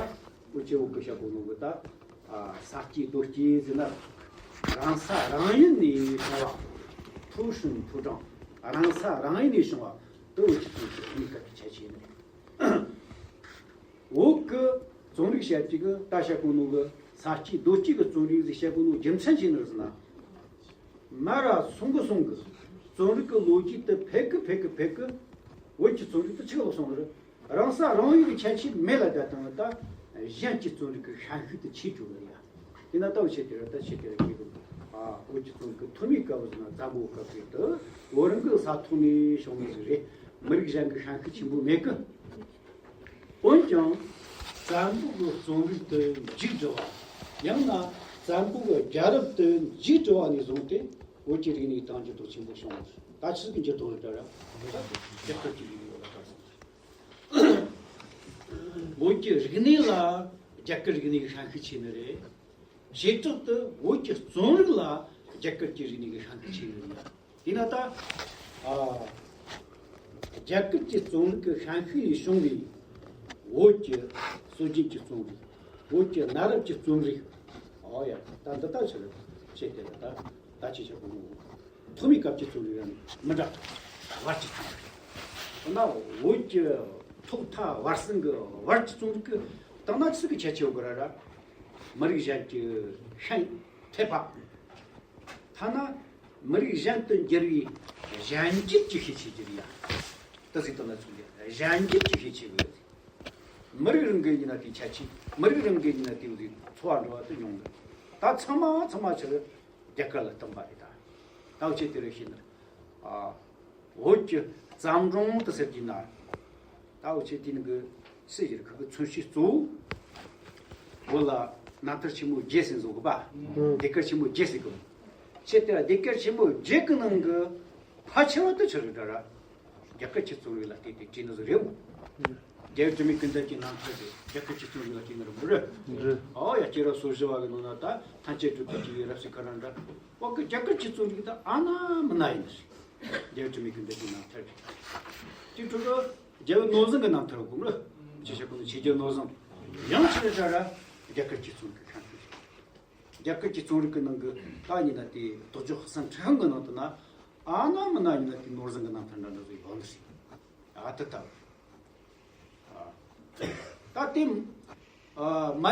བོད་ཀྱི་བོད་ཀྱི་བཤད་གོ་ནོ་གི་ད་ཨ་ས་སྐྱེས་རྡོ་སྐྱེས་ཟེར་ན་ར་ཆོག་གི། རང་ས་རང་ཡུལ་ནས་བྱུང་བ། 土生土长། རང་ས་རང་ཡུལ་ནས་བྱུང་བ་དེ་བོད་ཀྱི་རྩོམ་རིག་གི་ཐོག་མའི་སྐབས་ཀྱི་ཁྱད་ཆོས་ཡིན། བོད་ཀྱི་རྩོམ་རིག་བཤད་ཀྱི་གི་ད་བཤད་གོ་ནོ་གི་ས་སྐྱེས་རྡོ་སྐྱེས་ཀྱི་རྩོམ་རིག་ཟིག་བཤད་གོ་ནོ་རྒྱུ་མཚན་ཅི་ནི་རེད་ཟེར་ན། མ་ར་སོང་གི་སོང་གི་རྩོམ་རིག་གི་ལོ་རྒྱུས་དེ་འཕེལ་གི་འཕེལ་གི་འཕེལ་གི་བོད་ཀྱི་རྩོམ་རིག་དེ་ཆི་ལོག་སོང་ནི་རེད། རང་ས་རང་ཡུལ་གྱི་ཁྱད་ཆོས་མེད་ལ་བསྡད་བཏང་བ་ད་གཞན་གྱི་རྩོམ་རིག་གི་ཤན་ཤུགས་དེ་ཆེ་བཅུག་ལ་ཡ། དེ་ན་ལྟ་བུ་ཆེ་དེ་ར་ད་ཆེ་དེ་ར་ཁྱེད་གི། ཨ་བོད་ཀྱི་རྩོམ་རིག་གི་ཐོག་མའི་སྐབས་ཟེར་ན་བཙན་པོའི་སྐབས་རེད་དེ། བོད་རང་གི་ས་ཐོག་ནས་བྱུང་ནི་ཟིག་རེད། མི་རིགས་གཞན་གྱི་ཤན་ཤུགས་ཆེན་པོ་མེད་གི། འོན་ཀྱང་བཙན་པོ་གི་རྩོམ་རིག་ཏུ་འཇིགས་བྲལ་བ། ཡང་ན་བཙན་པོ་གི་རྒྱལ་རབས་དེ་འཇིགས་བྲལ་བ་ནས་བཟུང་སྟེ་བོད་ཀྱི་རིག་གནས་དང་འགྱུར་ལྡོག་ཆེན་པོ་བྱུང་བ་རེད། ད་ཆི་ཟིག་གི་འགྱུར་ལྡོག་རེད་ད་ར། རྒྱལ་ཁབ་ཀྱི་རིག་གནས་ལ་ད་སོང་། བོད་ཀྱི་རིག་གནས་ལ་རྒྱ་གར་རིག་གནས་ཀྱི་ཤན་ཤུགས་ཆེ་ནི་རེད། བྱེ་བྲག་ཏུ་བོད་ཀྱི་རྩོམ་རིག་ལ་རྒྱ་གར་གྱི་རིག་གནས་ཀྱི་ཤན་ཤུགས་ཆེ་ནི་རེད། དེས་ན་ད་ཨ་རྒྱ་གར་གྱི་རྩོམ་རིག་གི་ཤན་ཤུགས་ལས་བྱུང་བའི་བོད་ཀྱི་སྲོལ་རྒྱུན་གྱི་རྩོམ་རིག་བོད་ཀྱི་གནའ་རབས་ཀྱི་རྩོམ་རིག་ཨོ་ཡ། ད་འདི་ལྟ་ཆེ་རེད། ཆེ་དེ་རེད་ད། ད་ཅི་བྱེད་དགོས་མོ། ཐོག་མའི་སྐབས་ཀྱི་རྩོམ་རིག་ཡང་མི་འདྲ། བར་གྱི་རྩོམ་རིག་འོ་ན་བོད་ཀྱི་ཐོག་མཐའ་བར་གསུམ་གྱི་བར་གྱི་རྩོམ་རིག་གི་སྟེང་ན་ཆི་ཟིག་གི་ཁྱད་ཆོས་ཡོད་གི་ར་ར། མི་རིགས་གཞན་གྱི་ཤན་ཐེབས་པ། ཐ་ན་མི་རིགས་གཞན་དུ་འགྱུར་བའི་གཞན་འགྱུར་གྱི་ཤས་ཆེ་གི་རེད་ཡ། ད་ཟིག་ད་ན་ཚུགས་ཡ་གཞན་འགྱུར་གྱི་ཤས་ཆེ་གི་ཡོད། མི་རིགས་རང་གི་ཡིན་ན་དེ་ཁྱད་ཆོས། མི་རིགས་རང་གི་ཡིན་ན་དེ་འཚོ་བ་འགྲོ་བ་དེ་ཉུང་གི། ད་ཚང་མ་ཚང་མ་ཆི་རེད། རྒྱ་གར་ལ་བསྟུན་པ་རེད་ད། ད་འུ་ཆོས་དེ་རུ་ཤེས་ན། ཨ། བོད་ཀྱི་བརྩམས་སྒྲུང་དུ་ཟེར་གྱི་ན། ད་འུ་ཆོས་དེ་ནི་གི་སྲིད་ཞིར་ཁུ་གི་མཚོན་བྱེད་གཙོ་བོ། བོད་ལ་རྣམ་ཐར་ཆེན་མོ་བརྒྱད་ཟེར་བཟོ་གི་པ། ཟློས་གར་ཆེན་མོ་བརྒྱད་ཟེར་གི། ཆེ་དེ་ལ་ཟློས་གར་ཆེན་མོ་བརྒྱད་གི་ནང་གི་ཕལ་ཆེ་བ་དུ་ཆི་རེད་ད་ར། རྒྱ་གར་གྱི་རྩོམ་རིག་ལ་བལྟས་ཏེ་བྲིས་ནི་ཟིག་རེད་མོ། རྒྱལ་བའི་དྲི་མེད་ཀུན་ལྡན་གྱི་རྣམ་ཐར་དེ་རྒྱ་གར་གྱི་རྩོམ་རིག་ལ་བརྟེན་ནི་རེད་མོ་རེད། རེད། ཨོ་ཡ། སྐྱེ་རབས་སོ་བཞི་བ་གི་ནང་ན་ད་ཐམས་ཅད་གྲུབ་པའི་སྐྱེ་བོའི་རབས་ཟེར་ག་ར་འདྲ། འོ་གི་རྒྱ་གར་གྱི་རྩོམ་རིག་ད་ཨ་ན་མི་ན་ཡིན་ནི་རེད། རྒྱལ་བའི་དྲི་མེད་ཀུན་ལྡན་གྱི་རྣམ་ཐར་རེད། དེ་འཕྲོ་རྒྱལ་བའི་ནོར་བཟང་གི་རྣམ་ཐར་དགོངས་རེད། ཆེ་ཤ་ཀུན་ཆེ་རྒྱལ་ནོར་བཟང་། ཡང་ཆེ་རེད་ད་ར། རྒྱ་གར་གྱི་རྩོམ་རིག་ཤན་ཤུགས་ཆེ། རྒྱ་གར་གྱི་རྩོམ་རིག་གི་ནང་གི་ད་ཡིན་ན་དེ་རྡོ་རྗེ་ཧུར་སེམས་ཁྲི་ཧང་གི་ནང་དུ་ན། ཨ་ན་མི་ན་ཡིན་ན་དེ་ནོར་བཟང་གི་རྣམ་ཐར་འདྲ་འདྲ་ཟིག་ཡོད་ནི་རེད། ཨ་དེ་ལྟ་བུ། ད་དེ་མ་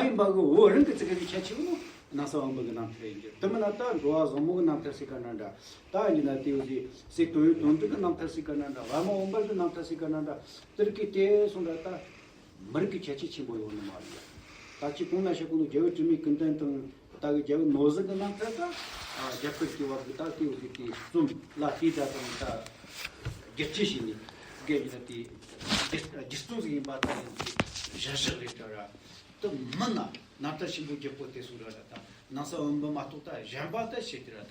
ཡིན་པ་གི་བོད་རང་གི་ཙི་གེ་གི་ཁྱད་ཆོས་ནི་སྣང་ས་བོན་པོ་གི་རྣམ་ཐར་ཡིན་གྱི། དེ་མིན་ན་ད་འགྲོ་བ་བཟང་མོ་གི་རྣམ་ཐར་ཟེར་ག་འདྲ་འདྲ། ད་ཡིན་ན་དེ་བོ་ཟེར་སྲས་དོན་ཡོད་དོན་གྲུབ་ཀྱི་རྣམ་ཐར་ཟེར་ག་འདྲ་འདྲ། བ་མོ་འོད་འབར་གྱི་རྣམ་ཐར་ཟེར་ག་འདྲ་འདྲ། དེར་གི་དེ་སོང་འདྲ་ད་མི་རིགས་ཀྱི་ཁྱད་ཆོས་ཆེན་པོ་ཡོད་ནི་མ་རེད། ད་ཅི་གོང་ན་བཤད་གོ་ནོ་རྒྱལ་བའི་དྲི་མེད་ཀུན་ལྡན་དང་ད་གི་རྒྱལ་བའི་ནོར་བཟང་གི་རྣམ་ཐར་ད་རྒྱ་གར་གྱི་བར་གི་ད་དེ་བོ་ཟེར་དེ་རྩོམ་ལ་དེ་ད་དང་ད། བསྒྱུར་བཅོས་བྱས་ནས་དགེ་ཡིན་ན་དེ་བསྒྱུར་བསྒྱུར་རྩོམ་ཟིག་ཡིན་པ་དང་གཞིར་བཞག་རེད་ད་ར། དེ་མིན་ན་རྣམ་ཐར་ཆེན་པོ་བརྒྱད་པོ་དེ་སོང་འདྲ་ར་ད་སྣང་ས་བོན་པོ་མ་གཏོགས་ད་གཞན་པ་ད་བྱས་ཏེ་ར་ད་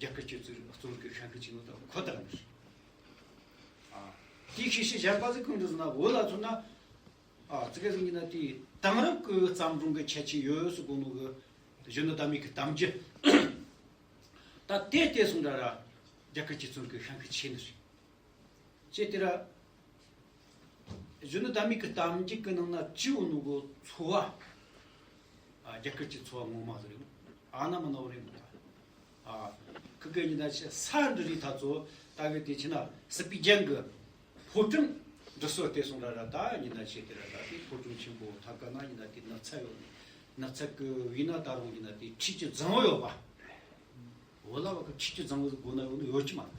རྒྱ་གར་གྱི་རྩོམ་རིག་གི་ཤན་ཤུགས་ཆེ་ནོ་ད་ཁོ་ཐག་ཡིན། ཨ། དེའི་ཤེས་བྱ་གཞན་པ་ཟིག་གང་འདྲ་ཟེར་ན་བོད་ལ་མཚོན་ན། ཨ། ཙི་གེ་ཟིག་ཡིན་ན་དེ་དེང་རབས་ཀྱི་བརྩམས་སྒྲུང་གི་ཁྱད་ཆོས་ཡོད་ཟེར་གོ་ནོ་གི་གཞོན་ནུ་ཟླ་མེད་ཀྱི་གཏམ་རྒྱུད། ད་དེ་དེ་སོང་འདྲ་ར་རྒྱ་གར་གྱི་རྩོམ་རིག་གི་ཤན་ཤུགས་ཆེ་ནི་རེད། ཅེས་དེ་ར། གཞོན་ནུ་ཟླ་མེད་ཀྱི་གཏམ་རྒྱུད་ཀྱི་ནང་ན་བྲིས་ཡོད་ནོ་གི་ཚོ་བ། ཨ། རྒྱ་གར་གྱི་ཚོ་བ་ངོ་མ་ཟིག་རེད། ཨ་ན་མ་ན་བ་རེད་མོ། ཨ། ཁི་གེ་ཉི་ད་ཆེ་ས་འབྲུ་རིགས་ད་ཚོ་ད་གི་དེ་ཆེ་ན་སྲིད་པའི་རྒྱན་གྱི་ཕོ་བྲང་འབྲི་སྲོལ་དེ་སོང་ར་ར་ད་ཉི་ད་ཆེ་དེ་ར་ད་དེ་ཕོ་བྲང་ཆེན་པོ་ཐ་ཀ་ན་ཉི་ད་དེ་ནགས་ཚལ་ཡོད་ནི། ནགས་ཚལ་གི་དབུས་ན་ད་རུང་ཉི་ད་དེ་འཁྲིས་ཀྱི་རྫིང་བུ་ཡོད་པ། བོད་ལ་བ་གི་འཁྲིས་ཀྱི་རྫིང་བུ་ཟིག་དགོས་ན་ཡོད་ནི་ཡོད་ཀྱི་མ་རེད།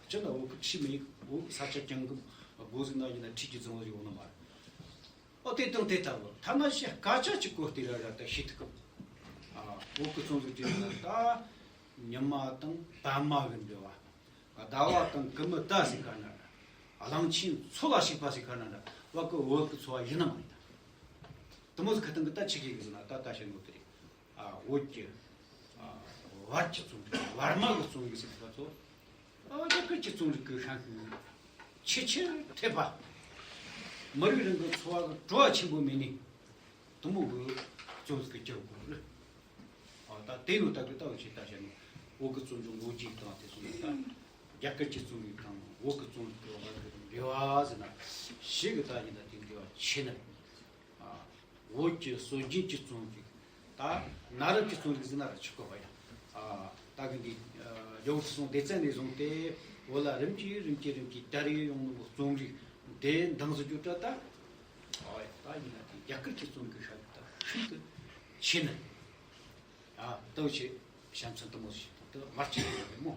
སྤྱིར་ན་བོད་གི་འཁྲིས་མི་ཡིན། བོད་ས་ཆ་རྐྱང་གི་སྒོ་ཟིག་ན་ཡིན་ན་འཁྲིས་ཀྱི་རྫིང་བུ་ཟིག་ཡོད་ནི་མ་རེད། ཨོ་དེ་དང་དེ་ལྟ་བུ་ཐ་ན་ཞེ་སྐད་ཆ་གཅིག་གོ་དེ་ར་ར་ད་ཤེས་ཐུབ་གི། ཨ། བོད་གི་རྩོམ་ཟིག་བྲིས་ན་ད་ཉི་མ་དང་པད་མ་གི་འབྲེལ་བ། ཟླ་བ་དང་གི་མུ་ད་ཟེར་ག་འདྲ་འདྲ། གླང་ཆེན་མཚོ་ལ་ཞུགས་པ་ཟེར་ག་འདྲ་འདྲ། བ་གི་བོད་གི་ཚོ་བ་ཡིན་ནི་མ་རེད་ད། དེ་མོ་ཟིག་ཁ་ཐང་གི་ད་ཆི་གི་གི་ཟེར་ན་ད་ད་བཤད་ནོ་དེ་རེད། ཨ། བོད་ཀྱི། ཨ། བར་གྱི་རྩོམ་རིག་བར་མ་གི་རྩོམ་རིག་ཟེར་གི་ད་ཚོ། ཨ། རྒྱ་གར་གྱི་རྩོམ་རིག་གི་ཤན་ཤུགས་ཆེས་ཆེར་ཐེབས་པ། མི་རིགས་རང་གི་འཚོ་བ་གི་བྲོ་བ་ཆེན་པོ་མེད་ནི། དེ་མོ་གི་རྩོམ་རིག་གི་སྐྱེ་བོ་གོ་རེད། ཨ། ད་དེ་ནོ་ད་གི་ད་འུ་ཆོས་ད་བཤད་ནོ་བོད་གི་རྩོམ་བྱུང་ལོ་རྒྱུས་དང་དེ་ཚོ་ནི་ད་རྒྱ་གར་གྱི་རྩོམ་རིག་དང་བོད་གི་རྩོམ་རིག་གི་བར་གི་འབྲེལ་བ་ཟེར་ན་ཞེ་གི་ད་ཡིན་ན་དེ་འབྲེལ་བ་ཆེ་ནི་རེད། ཨ། བོད་ཀྱི་སྲོལ་རྒྱུན་གྱི་རྩོམ་རིག་ད་གནའ་རབས་ཀྱི་རྩོམ་རིག་ཟེར་ན་ར་ཆོག་གི་བ་ཡ། ཨ། ད་གི་འདི་རྒྱལ་པོ་ཁྲི་སྲོང་ལྡེ་བཙན་ནས་བཟུང་སྟེ་བོད་ལ་རིམ་གྱིས་རིམ་གྱིས་རིམ་གྱིས་དར་རེ་ཡོང་ནོ་རྩོམ་རིག་དེ་འདང་ཟིག་རྒྱུ་དྲ་ད། ཨ། ད་ཡིན་ན་དེ་རྒྱ་གར་གྱི་རྩོམ་རིག་ཤ་སྟག་ཤིན་ཏུ་ཆེ་ནི། ཨ། ལྟ་བུ་ཆེ་བྱམས་སེམས་དེ་མོ་ཞིག་དང་དེ་མར་ཆེ་ནི་མོ།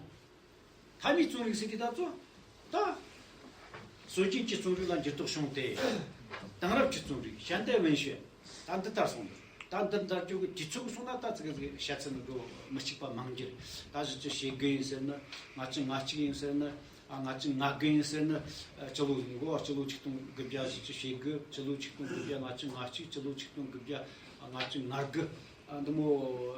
མཐའ་མའི་རྩོམ་རིག་ཟེར་གི་ད་ཚོ། ད་སྲོལ་རྒྱུན་གྱི་རྩོམ་རིག་ལ་འགྱུར་ལྡོག་བྱུང་སྟེ། དེང་རབས་ཀྱི་རྩོམ་རིག་ཤན་ཏའི་文学ད་འདི་ལྟར་སོང་། ད་འདི་ལྟར་བྱུང་གི་དུས་ཚོད་སོང་ན་ད་ཙི་གེ་ཙི་གེ་བཤད་ཚུལ་འགྲོ་མི་གཅིག་པ་མང་རྒྱུ་རེད། ད་བཞི་བཅུ་ཞེ་དགུ་ཡིན་ཟེར་ནི། ལྔ་བཅུ་ང་གཅིག་ཡིན་ཟེར་ནི། ཨ། ལྔ་བཅུ་ང་དགུ་ཡིན་ཟེར་ནི། ཨ། སྤྱི་ལོ་ཡིན་གོ། སྤྱི་ལོ་ཆིག་སྟོང་དགུ་བརྒྱ་བཞི་བཅུ་ཞེ་དགུ། སྤྱི་ལོ་ཆིག་སྟོང་དགུ་བརྒྱ་ལྔ་བཅུ་ང་གཅིག། སྤྱི་ལོ་ཆིག་སྟོང་དགུ་བརྒྱ་ལྔ་བཅུ་ང་དགུ། ཨ། འདི་མོ་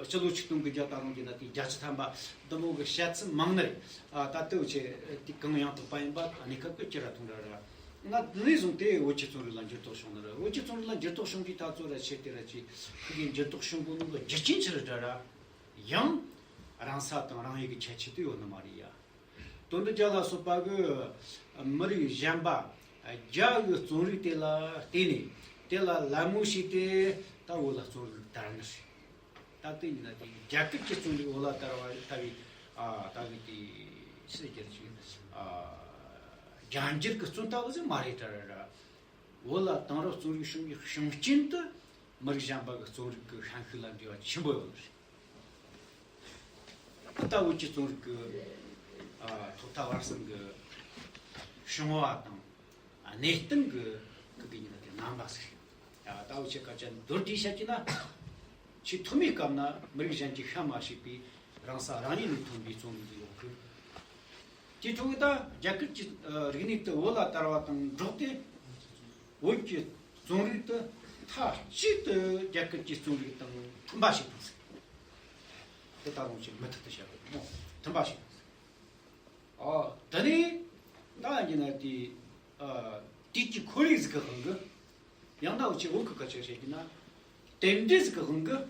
སྤྱི་ལོ་ཆིག་སྟོང་དགུ་བརྒྱ་ད་རུང་གི་ན་དེ་བརྒྱད་ཅུ་ཐམ་པ་འདི་མོ་གི་བཤད་ཚུལ་མང་ནི་རེད། ཨ། ད་ལྟ་བྱས་དེ་གང་ཡང་དག་པ་ཡིན་པ་གནས་སྐབས་ཀྱི་ཅི་ར་ཐུང་ར་ར། ང་འདི་ནས་བཟུང་སྟེ་བོད་ཀྱི་རྩོམ་རིག་ལ་འགྱུར་ལྡོག་བྱུང་ནི་རེད། བོད་ཀྱི་རྩོམ་རིག་ལ་འགྱུར་ལྡོག་བྱུང་གི་ད་ཚོ་ར་ཆེ་དེ་ར་ཅི་ཁི་གི་འགྱུར་ལྡོག་བྱུང་གོ་ནོ་གི་རྒྱུ་རྐྱེན་ཅི་རེད་ད་ར། ཡང་རང་ས་དང་རང་ཡུལ་གྱི་ཁྱད་ཆོས་དེ་ཡོད་ནི་མ་རེད་ཡ། དོན་དུ་རྒྱ་ལ་སོགས་པ་གི་མི་རིགས་གཞན་པ་རྒྱ་གི་རྩོམ་རིག་དེ་ལ་བརྟེན་ནས་དེ་ལ་ལད་མོ་བྱས་ཏེ་ད་བོད་ལ་རྩོམ་རིག་དར་ནི་རེད། ད་དེ་ཡིན་ན་དེ་རྒྱ་སྐད་ཀྱི་རྩོམ་རིག་བོད་ལ་དར་བ་དར་བའི། ཨ། ད་གི་དེ་ཕྱི་རྒྱལ་གྱི། ཨ། རྒྱ་འགྱུར་གྱི་རྩོམ་ལྟ་བུ་ཟིག་མ་རེད་ད་ར་ར། བོད་ལ་དེང་རབས་རྩོམ་རིག་བྱུང་བའི་བྱུང་རྐྱེན་དུ་མི་རིགས་གཞན་པ་གི་རྩོམ་རིག་གི་ཤན་ཤུགས་ལ་འབྲེལ་བ་ཆེན་པོ་ཡོད་རེད། ད་བོད་ཀྱི་རྩོམ་རིག་གི། ཨ། ཐོག་མཐའ་བར་གསུམ་གྱི་བྱུང་བ་དང་གནས་སྟངས་ཀྱི་ཁུ་གི་ཉིན་དེ་རྣམ་པ་ཟེར། ཡ། ད་འུ་ཆོས་སྐད་ཆ་མདོར་བསྡུས་བཤད་ཀྱི་ན། ཆེས་ཐོག་མའི་སྐབས་ན་མི་རིགས་གཞན་གྱིས་ཤ་མ་ཞིག་པའི་རང་ས་རང་ཡུལ་ནས་ཐོན་པའི་རྩོམ་རིག་ཡོད་གི། དེའི་ཐོག་གི་ད་རྒྱ་གར་གྱི་ཨ་རིག་གནས་དེ་བོད་ལ་དར་བ་དང་འགྲོགས་ཏེ། བོད་ཀྱི་རྩོམ་རིག་དེ་མཐའ་གཅིག་ཏུ་རྒྱ་གར་གྱི་རྩོམ་རིག་དང་མཐུན་པ་ཞིག་དང་ཟེར། དེ་ད་རུང་ཅིག་མུ་མཐུད་དུ་བཤད་དགོས་མོ། མཐུན་པ་ཞིག་དང་ཟེར། ཨ་དེ་ནས་ད་ཡིན་ན་དེ་ཨ་དུས་ཀྱི་ཁོར་ཡུག་ཟིག་གི་དབང་གིས། ཡང་ན་འུ་ཆོས་བོད་ཀྱི་སྐད་ཆ་བཤད་ཀྱི་ན། རྟེན་འབྲེལ་ཟིག་གི་དབང་གིས།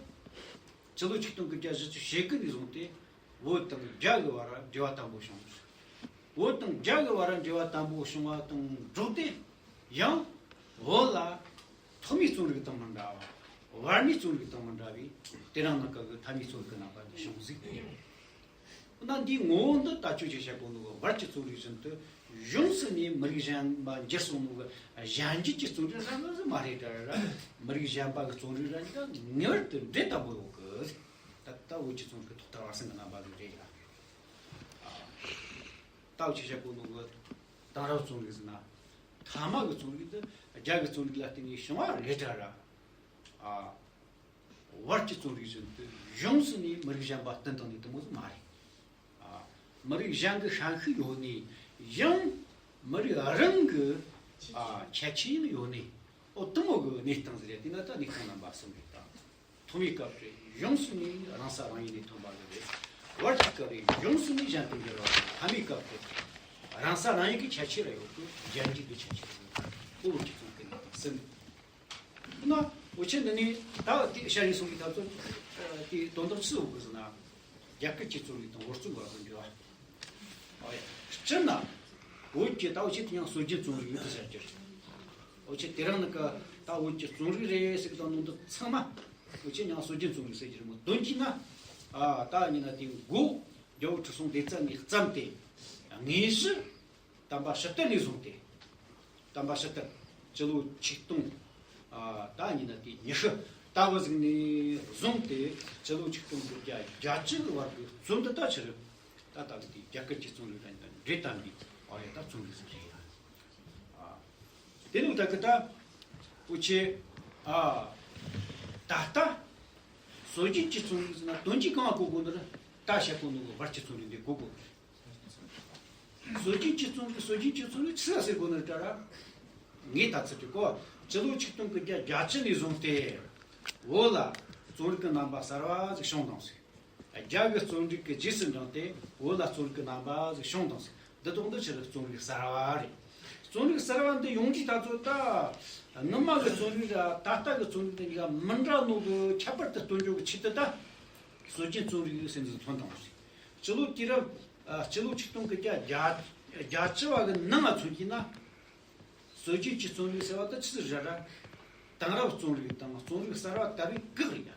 སྤྱི་ལོ་ཆིག་སྟོང་དགུ་བརྒྱ་བཞི་བཅུ་ཞེ་དགུ་ནས་བཟུང་སྟེ། བོད་དང་རྒྱ་གི་བར་འབྲེལ་བ་དམ་པོ་བྱུང་། བོད་དང་རྒྱ་གི་བར་འབྲེལ་བ་དམ་པོ་བྱུང་བ་དང་འགྲོགས་ཏེ། ཡང་བོད་ལ་ཐོག་མའི་རྩོམ་རིག་དང་མི་འདྲ་བ། བར་མའི་རྩོམ་རིག་དང་མི་འདྲ་བའི་དེ་རིང་ནངས་ཀ་གི་མཐའ་མའི་རྩོམ་རིག་གི་རྣམ་པ་འདི་བྱུང་ཟིག་ཡིན། འོ་ན་འདིའི་ངོ་བོ་འདི་ད་ཁྱོད་ཀྱིས་བཤད་གོ་ནོ་གི་བར་གྱི་རྩོམ་རིག་བཞིན་དུ་གཞུང་ཟིན་ནས་མི་རིགས་གཞན་པ་འགྱུར་སོང་ནོ་གི་གཞན་འགྱུར་གྱི་རྩོམ་རིག་རང་ཟིག་མ་རེད་དྲ་ར། མི་རིགས་གཞན་པ་གི་རྩོམ་རིག་ར་གཉིས་ཀ་ངེས་པར་དུ་འབྲེལ་དམ་པོ་ཡོད་གི། ད་ལྟ་བོད་ཀྱི་རྩོམ་རིག་གི་ཐོག་མཐའ་བར་གསུམ་གི་རྣམ་པ་ཟིག་རེད་ཡ། ད་བོད་ཀྱིས་བཤད་གོ་ནོ་གི་དེང་རབས་རྩོམ་རིག་ཟེར་ན། མཐའ་མ་གི་རྩོམ་རིག་འདི་རྒྱ་གི་རྩོམ་རིག་ལ་བརྟེན་ནས་བྱུང་བ་རེད་དྲ་ར། བར་གྱི་རྩོམ་རིག་བཞིན་དུ་གཞུང་ཟིན་ནས་མི་རིགས་གཞན་པ་བསྟུན་བཏང་ནས་དེ་མོ་ཟིག་མ་རེད། ཨ། མི་རིགས་གཞན་གྱི་ཤན་ཤུགས་ཡོད་ནས་ཡང་མི་རིགས་རང་གི་ཨ་ཁྱད་ཆོས་ཡང་ཡོད་ནས། ཨོ་དེ་མོ་གི་གནས་སྟངས་ཟིག་རེད། དེ་ན་ད་གནས་སྟངས་རྣམ་པ་གསུམ་རེད་ད། ཐོག་མའི་སྐབས་རེད། གཞུང་ཟིན་ནས་རང་ས་རང་ཡུལ་ནས་ཐོན་པ་ཟིག་རེད། བར་གྱི་སྐབས་རེད། གཞུང་ཟིན་ནས་གཞན་དུ་འགྱུར་བ་རེད། མཐའ་མའི་སྐབས་རེད། རང་ས་རང་ཡུལ་གྱི་ཁྱད་ཆོས་ར་ཡོད་གི། གཞན་འགྱུར་གྱི་ཁྱད་ཆོས་ར་ཡོད་གི། ཨོ་བོད་ཀྱི་རྩོམ་གི་གནས་སྟངས་གསུམ། ན་འུ་ཆོས་འདི་ནས་ད་དེ་ཤར་ཡིན་གསུང་གི་ད་ཚོ་དེ་དོན་དག་ཆི་ཡོད་གི་ཟེར་ན། རྒྱ་སྐད་ཀྱི་རྩོམ་རིག་དང་བོད་རྩོམ་གི་བར་གྱི་འབྲེལ་བ། ཨོ་ཡ། སྤྱིར་ན་བོད་ཀྱི་ད་འུ་ཆོས་དེ་ཡང་སྲོལ་རྒྱུན་རྩོམ་རིག་ཡོད་དུ་བཤད་རྒྱུ་རེད། འུ་ཆོས་དེ་རིང་ནི་ཀ་ད་བོད་ཀྱི་རྩོམ་རིག་རེད་ཟེར་གི་དང་ནང་དུ་ཚང་མ་འུ་ཆོས་ཡང་སྲོལ་རྒྱུན་རྩོམ་རིག་ཟེར་གྱི་རེད་མོ། དོན་གྱིས་ན་ཨ་ད་ཡིན་ན་དེ་མགོ་རྒྱལ་པོ་ཁྲི་སྲོང་ལྡེ་བཙན་ནས་བརྩམས་ཏེ་དངོས་གཞི། དམ་པ་ཕྱི་དར་ནས་བཟུང་སྟེ། དམ་པ་ཕྱི་དར་སྤྱི་ལོ་ཆིག་སྟོང་ཨ་ད་ཡིན་ན་དེ་ཉི་ཤུ་ལྟ་བུ་ཟིག་ནས་བཟུང་སྟེ་སྤྱི་ལོ་ཆིག་སྟོང་དགུ་བརྒྱ་བརྒྱད་ཅུ་གི་བར་གྱི་རྩོམ་འདི་ད་ཆི་རེད། ད་ལྟ་གི་དེ་རྒྱ་སྐད་ཀྱི་རྩོམ་རིག་དང་འབྲེལ་དམ་པའི་ཨ་ཡ་ད་རྩོམ་རིག་ཟིག་རེད་ཡ། ཨ་དེ་ནས་ད་གི་ད་འུ་ཆོས་ཨ་ད་ལྟ་སྲོལ་རྒྱུན་གྱི་རྩོམ་རིག་ཟེར་ན་དོན་གྱིས་གང་གོ་དགོས་ནི་རེད། ད་བཤད་གོ་ནོ་གི་བར་གྱི་རྩོམ་རིག་འདི་གོ་དགོས། སྲོལ་རྒྱུན་གྱི་རྩོམ་རིག་སྲོལ་རྒྱུན་གྱི་རྩོམ་རིག་ཆི་ཟེར་དགོས་ནི་དྲ་ར། ངས་ད་ཚིག་གི་གོ། སྤྱི་ལོ་ཆིག་སྟོང་དགུ་བརྒྱ་བརྒྱད་ཅུ་ནས་བཟུང་སྟེ། བོད་ལ་རྩོམ་རིག་གི་རྣམ་པ་གསར་བ་ཟིག་བྱུང་དང་ཟིག་རྒྱ་གི་རྩོམ་རིག་གི་རྗེས་སུ་འབྲངས་ཏེ་བོད་ལ་རྩོམ་རིག་གི་རྣམ་པ་ཟིག་བྱུང་དང་ཟིག་འདི་དོག་འདི་ཆི་རེད། རྩོམ་རིག་གསར་བ་རེད། རྩོམ་རིག་གསར་བ་འདི་ཡོང་རྒྱུ་ད་ཚོ་ད། སྔོན་མ་གི་རྩོམ་རིག་ར་ད་ལྟ་གི་རྩོམ་རིག་འདི་གཉིས་ཀ་མི་འདྲ་ནོ་གི་ཁྱད་པར་དུ་སྟོན་རྒྱུ་གི་ཆེད་དུ་ད། སྲོལ་རྒྱུན་རྩོམ་རིག་ཟེར་འདི་ཐོན་དང་ཟིག་སྤྱི་ལོ་དུས་རབས། ཨ། སྤྱི་ལོ་ཆིག་སྟོང་དགུ་བརྒྱ་བརྒྱད་ཅུ་བ་གི་ནང་ང་མཚོན་གྱི་ན། སྲོལ་རྒྱུན་གྱི་རྩོམ་རིག་ཟེར་བ་དེ་ཆི་ཟིག་རེད་ར། དེང་རབས་རྩོམ་རིག་དང་རྩོམ་རིག་གསར་བ་དར་བའི་སྒང་ཡིན་ཡ།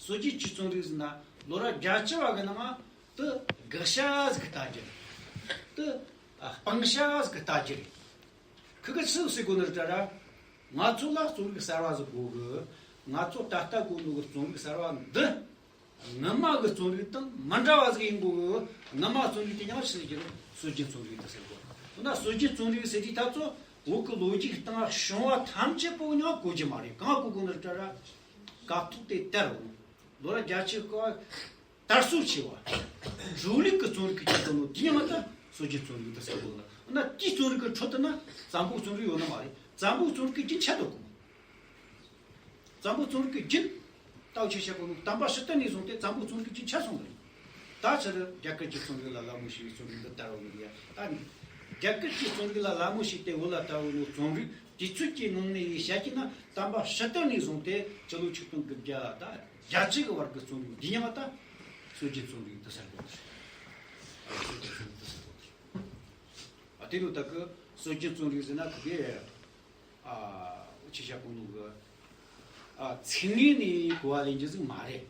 སྲོལ་རྒྱུན་གྱི་རྩོམ་རིག་ཟེར་ན་ལོ་རབས་བརྒྱད་ཅུ་བ་གི་ནང་ང་དེ་དགག་བྱ་ཟིག་གི་ལྟ་རྒྱུ་རེད། དེ་ཨ་སྤང་བྱ་ཟིག་གི་ལྟ་རྒྱུ་རེད། ཁི་གི་ཆི་ཟིག་ཟེར་དགོས་ནི་རེད་ར། ང་ཚོ་ལ་རྩོམ་རིག་གསར་བ་ཟིག་དགོས་གི། ང་ཚོ་ད་ལྟ་གོ་ནོ་གི་རྩོམ་རིག་གསར་བ་འདི། སྔོན་མ་གི་རྩོམ་རིག་དང་མི་འདྲ་བ་ཟིག་ཡིན་དགོས་གི། སྔོན་མ་རྩོམ་རིག་དེ་ཡང་ཆི་ཟེར་གྱི་རེད། སྲོལ་རྒྱུན་རྩོམ་རིག་དེ་ཟེར་གོ། འོ་ན་སྲོལ་རྒྱུན་རྩོམ་རིག་ཟེར་དུས་ད་ཚོ་བོད་ཀྱི་ལོ་རྒྱུས་སྟེང་བྱུང་བ་ཐམས་ཅད་པོ་ཡང་གོ་རྒྱུ་མ་རེད། གང་གོ་དགོས་ནི་རེད་ར། སྐབས་ཐོག་དེ་དར་འོང་། ལོ་རབས་བརྒྱད་ཅུ་གི་དར་སྲོལ་ཆེ་བ། གྲོས་ལུགས་ཀྱི་རྩོམ་རིག་གི་སྤྱི་དོན་ནོ་དེ་ཡང་ད་སྲོལ་རྒྱུན་རྩོམ་རིག་དེ་ཟེར་གོ་ལ། འོ་ན་དེའི་རྩོམ་རིག་གི་ཁྲོད་དུ་ན་བཙན་པོའི་རྩོམ་རིག་ཡོད་ནི་མ་རེད། བཙན་པོའི་རྩོམ་རིག་གི་རྒྱུན་ཆད་འགྲོ་གོ། བཙན་པོའི་རྩོམ་རིག་གི་རྒྱུན། ད་འུ་ཆོས་བཤད་གོ་ནོ་དམ་པ་ཕྱི་དར་ནས་བཟུང་སྟེ་བཙན་པོའི་རྩོམ་རིག་གི་རྒྱུན་ཆད་སོང་ནི་རེད། ད་ཕྱིར་རྒྱ་གར་གྱི་རྩོམ་རིག་ལ་ལད་མོ་བྱས་པའི་རྩོམ་རིག་འདི་དར་བ་ནི་རེད་ཡ། ད་ནི་རྒྱ་གར་གྱི་རྩོམ་རིག་ལ་ལད་མོ་བྱས་ཏེ་བོད་ལ་དར་བའི་ནོ་རྩོམ་རིག་དུས་ཚོད་ཀྱི་ནང་ནས་བཤད་ཀྱི་ན་དམ་པ་ཕྱི་དར་ནས་བཟུང་སྟེ་སྤྱི་ལོ་ཆིག་སྟོང་དགུ་བརྒྱ་ད་བརྒྱད་ཅུ་གི་བར་གྱི་རྩོམ་རིག་འདི་ཡང་ད་སྲོལ་རྒྱུན་རྩོམ་རིག་དེ་ཟེར་གོ་ནི་རེད། སྲོལ་རྒྱུན་རྩོམ་རིག་དེ་ཟེར་གོ་ནི་རེད། ཨ་དེ་ནོ་ད་གི་སྲོལ་རྒྱུན་རྩོམ་རིག་ཟེར་ན་གི་གེ། ཨ་ཆི་བྱ་གོ་ནོ་གི། ཨ་ཚིག་ངན་ནས་གོ་བ་ལེན་རྒྱུ་ཟིག་མ་རེད།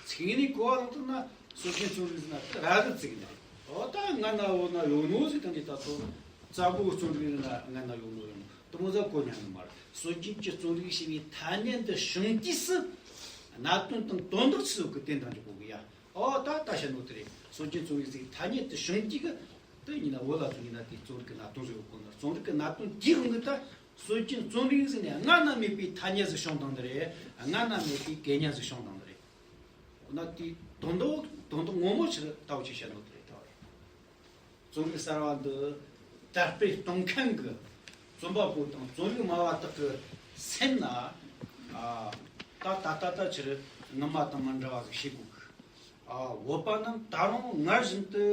ཚིག་ངན་ནས་གོ་བ་ལེན་ཐུབ་ན་སྲོལ་རྒྱུན་རྩོམ་རིག་ཟེར་ན་དེ་ར་རི་ཚིག་ནས། འོ་ད་ང་ན་འོ་ན་ཡོད་ནོ་ཟིག་དང་དེ་ད་ཚོ་བཙན་པོའི་རྩོམ་རིག་ན་ང་ན་ཡོད་ནོ་ཡོད་ནོ་དེ་མོ་ཟིག་གོ་ཉན་ནི་མ་རེད། སྲོལ་རྒྱུན་གྱི་རྩོམ་རིག་ཞེས་པའི་ཐ་སྙད་འདི་བྱུང་དུས་སུ་གནད་དོན་དང་དོན་དག་ཆི་ཟིག་གི་བསྟན་དང་གི་གོ་གི་ཡ། ཨོ་ད་ལྟ་བཤད་ནོ་དེ་རེད། སྲོལ་རྒྱུན་རྩོམ་རིག་ཟེར་ཐ་སྙད་དེ་བྱུང་རྒྱུ་གི་དེ་ཡིན་ན་བོད་ལ་ཚུར་ཡིན་ན་དེའི་རྩོམ་རིག་གི་གནད་དོན་ཟིག་ཡོད་གོ་ན། རྩོམ་རིག་གི་གནད་དོན་དེའི་དབང་གིས་ད་སྲོལ་རྒྱུན་རྩོམ་རིག་ཟེར་ནས་སྔ་ན་མེད་པའི་ཐ་སྙད་ཟིག་བྱུང་བཏང་ནི་རེད། སྔ་ན་མེད་པའི་སྐད་ཉན་ཟིག་བྱུང་བཏང་ནི་རེད། འོ་ན་དེའི་དོན་དག་དོན་དག་ངོ་མ་ཆི་རེད་ལྟ་བུ་ཅིག་བཤད་ནོ་དེ་རེད་ལྟ་བུ་རེད། རྩོམ་རིག་གསར་བ་འདི་དར་སྤེལ་གཏོང་མཁན་གྱི་རྩོམ་པ་པོ་དང་རྩོམ་རིག་སྨྲ་བ་དག་གི་སེམས་ན། ཨ། ད་ད་ལྟ་ད་ཕྱིར་སྔ་མ་དང་མི་འདྲ་བ་ཟིག་བྱེད་དགོས་གི། ཨ། བོད་པ་རྣམས་ད་རུང་སྔར་བཞིན་དུ་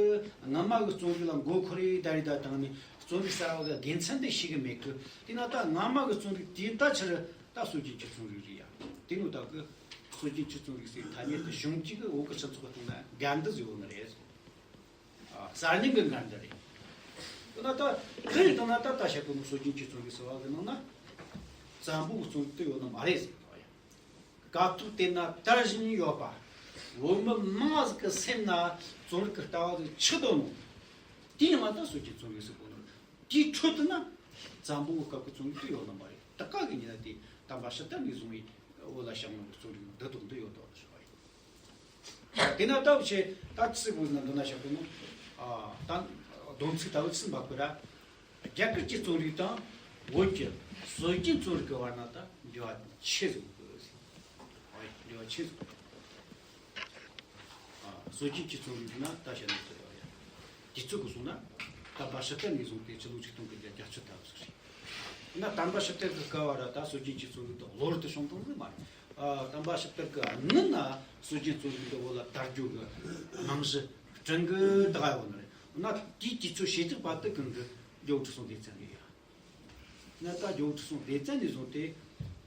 སྔ་མ་གི་རྩོམ་རིག་ལ་མགོ་འཁོར་རེ་ད་རེ་ད་བཏང་ནས་རྩོམ་རིག་གསར་བ་གི་དགེ་མཚན་དེ་ཤེས་གི་མེད་གི། དེས་ན་ད་སྔ་མ་གི་རྩོམ་རིག་དེ་ད་ཕྱིར་ད་སྲོལ་རྒྱུན་གྱི་རྩོམ་རིག་རེད་ཡ། དེ་ནོ་ད་གི་སྲོལ་རྒྱུན་གྱི་རྩོམ་རིག་ཟེར་ཐ་སྙད་དེ་གཞུང་གཅིག་གི་འོག་གི་སྤྱི་ཚོགས་སྟེང་ན་འགལ་འདུ་ཟིག་ཡོད་ནི་རེད། ཨ། གསར་རྙིང་གི་འགལ་འདུ་རེད། དེ་ན་ད་དེ་ཡིན་དང་ན་ད་ད་བཤད་གོ་ནོ་སྲོལ་རྒྱུན་གྱི་རྩོམ་རིག་ཟེར་བ་གི་ནང་ན་བཙན་པོའི་རྩོམ་རིག་དེ་ཡོད་ནི་མ་རེད་ཟེར་གི་ཡ། སྐབས་ཐོག་དེ་ན་དར་བཞིན་ཡོད་པ། བོད་མི་མང་ཟིག་གི་སེམས་ན་རྩོམ་རིག་གི་ལྟ་བ་ཟིག་ཆགས་འདུག་ནོ། དེའི་ནང་ད་སྲོལ་རྒྱུན་རྩོམ་རིག་ཟེར་གོ་ནོ། དེའི་ཁྲོད་དུ་ན་བཙན་པོའི་སྐབས་ཀྱི་རྩོམ་རིག་དེ་ཡོད་ནི་མ་རེད། ད་ག་གི་ཉིན་ན་དེ་དམ་པ་ཤི་སྟག་ནས་བཟུང་བའི་བོད་ལ་བྱུང་ནོ་རྩོམ་རིག་འདི་དང་འདི་ཡོད་དོ་ཟེར་བ་ཡིན། དེ་ན་ད་བྱས་ད་ཚིག་བོ་ན་འདི་ན་བཤད་གོ་ནོ། ཨ། ད་སྡོམ་ཚིག་ད་བོ་ཚིག་འབབ་གི་ར། རྒྱ་གར་གྱི་རྩོམ་རིག་དང་བོད་ཀྱི་སྲོལ་རྒྱུན་རྩོམ་རིག་གི་བར་ན་ད་འབྲེལ་བ་ཆེ་ཟིག་ཡོད་གི་ཟེར། ཨོ་ཡ། འབྲེལ་བ་ཆེ་ཟིག་ཡོད། ཨ། སྲོལ་རྒྱུན་གྱི་རྩོམ་རིག་ན་ད་བཤད་ན་ཚོད་ཡོད་ཡ། དུས་ཚོད་གི་སོང་ན་དམ་པ་ཤི་སྟག་ནས་བཟུང་སྟེ་སྤྱི་ལོ་ཆིག་སྟོང་དགུ་བརྒྱ་བརྒྱད་ཅུ་ལྟ་བུ་ཟིག་རེད། ན་དམ་པ་ཤི་སྟག་གི་སྐབས་བར་ད་སྲོལ་རྒྱུན་གྱི་རྩོམ་རིག་དེ་གློ་བུར་དུ་བྱུང་བཏང་ཟིག་མ་རེད། ཨ། དམ་པ་ཤི་སྟག་གི་སྔོན་ན་སྲོལ་རྒྱུན་རྩོམ་རིག་འདི་བོད་ལ་དར་རྒྱུ་གི་རྨང་གཞི་བསྐྲུན་གི་ད་ག་ཡོད་ནི་རེད། ན་དེའི་དུས་ཚོད་ཕྱེད་ཀ་བར་དུ་གང་གི་རྒྱལ་པོ་ཁྲི་སྲོང་ལྡེ་བཙན་རེད་ཡ། ན་ད་རྒྱལ་པོ་ཁྲི་སྲོང་ལྡེ་བཙན་ནས་བཟུང་སྟེ་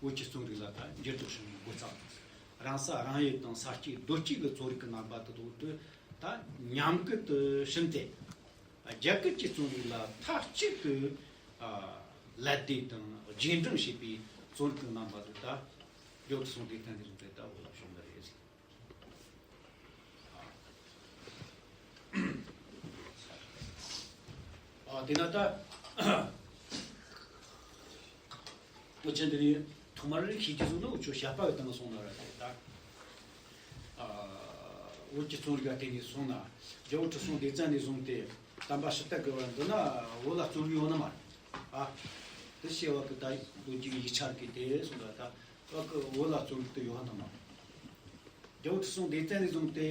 བོད་ཀྱི་རྩོམ་རིག་ལ་ད་འགྱུར་ལྡོག་བྱུང་བའི་འགོ་བརྩམས་ནས། རང་ས་རང་ཡུལ་དང་ས་སྐྱེས་རྡོ་སྐྱེས་ཀྱི་རྩོམ་རིག་གི་རྣམ་པ་དེ་ཚོ་དེ་ད་ཉམས་རྒུད་དུ་ཕྱིན་ཏེ། རྒྱ་གར་གྱི་རྩོམ་རིག་ལ་མཐའ་གཅིག་ཏུ། ཨ། ལད་ཟློས་དང་རྗེས་འབྲང་བྱས་པའི་རྩོམ་རིག་གི་རྣམ་པ་དེ་ད་རྒྱལ་པོ་ཁྲི་སྲོང་ལྡེ་བཙན་ནས་བཟུང་སྟེ་ད་བོད་ལ་བྱུང་ནི་རེད། ཨ། དེ་ན་ད་འུ་ཅག་འདི་ནས་ཐོག་མར་ཤེས་རྒྱུ་བཟུང་ན་འུ་ཆོ་བཤད་པ་གི་སྟེང་སོང་ན་ར་རེད་ད། ཨ། བོད་ཀྱི་རྩོམ་རིག་ག་དེ་ནས་སོང་ན་རྒྱལ་པོ་ཁྲི་སྲོང་ལྡེ་བཙན་ནས་བཟུང་སྟེ་དམ་པ་ཤི་སྟག་གི་བར་འདི་ན་བོད་ལ་རྩོམ་རིག་ཡོད་ནི་མ་རེད། ཨ། དེ་བཤད་པ་གི་ད་ལོ་རྒྱུས་ཡིག་ཆ་གི་དེ་སོང་ད་ད། བ་གི་བོད་ལ་རྩོམ་རིག་དེ་ཡོད་ནི་མ་རེད། རྒྱལ་པོ་ཁྲི་སྲོང་ལྡེ་བཙན་ནས་བཟུང་སྟེ་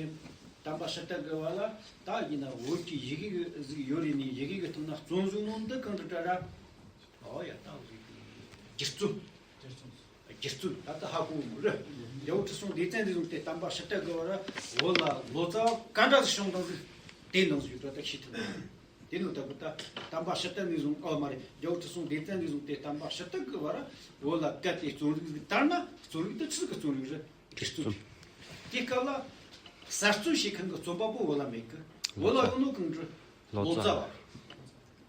དམ་པ་ཤི་སྟག་གི་བར་ལ་ད་ཡིན་ན་བོད་ཀྱི་ཡི་གེ་ཟིག་ཡོད་རེད་ནི། ཡི་གེ་གི་སྟེང་ན་རྩོམ་བཟོ་ནོ་འདི་གང་དུ་བྲལ་ར། ཨོ་ཡ། ད་བཟོ་གི་སྒྱུ་རྩལ། སྒྱུ་རྩལ་ད་ད་ཧ་གོ་མོ་རེད། རྒྱལ་པོ་ཁྲི་སྲོང་ལྡེ་བཙན་ནས་བཟུང་སྟེ་དམ་པ་ཤི་སྟག་གི་བར་བོད་ལ་ལོ་ཙཱ་བ་ག་འདྲ་ཟིག་བྱུང་དང་ཟིག་དེ་འདང་ཟིག་ཡོད་ད་ད་ཤེས་ཐུབ་ན། དེ་ནི་ད་གི་ད་དམ་པ་ཤི་སྟག་ནས་བཟུང་། ཨོ་མ་རེད། རྒྱལ་པོ་ཁྲི་སྲོང་ལྡེ་བཙན་ནས་བཟུང་སྟེ་དམ་པ་ཤི་སྟག་གི་བར་བོད་ལ་གལ་ཏེ་རྩོམ་རིག་ཟིག་དར་ན་རྩོམ་རིག་དེ་ཆི་ཟིག་གི་རྩོམ་རིག་རེད། སྒྱུ་རྩལ། དེ་སྐབས་ལ་གསར་རྩོམ་བྱེད་མཁན་གི་རྩོམ་པ་པོ་བོད་ལ་མེད་གི། བོད་ལ་ཡོད་ནོ་གང་རེད། ལོ་ལོ་ཙཱ་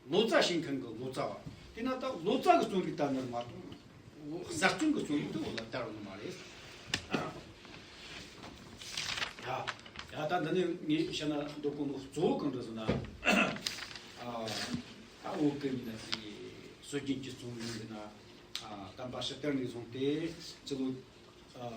བ། ཙཱ་བ། ལོ་ཙཱ་བྱེད་མཁན་གི་ལོ་ཙཱ་བ། དེ་ན་ད་ལོ་ཙཱ་གི་རྩོམ་རིག་དར་ནི་མ་གཏོགས་གསར་རྩོམ་གི་རྩོམ་རིག་དེ་བོད་ལ་དར་ནི་མ་རེད། ཡ། ཡ། ད་འདི་ནས་ངས་བཤད་ན་འདོད་གོ་ནོ་གཙོ་བོ་གང་རེད་ཟེར་ན། ཨ། ད་བོད་གི་མི་ན་ཟིག་སྲོལ་རྒྱུན་གྱི་རྩོམ་རིག་ཡིན་ན། ཨ། དམ་པ་ཤི་སྟག་ནས་བཟུང་སྟེ་སྤྱི་ལོ། ཨ།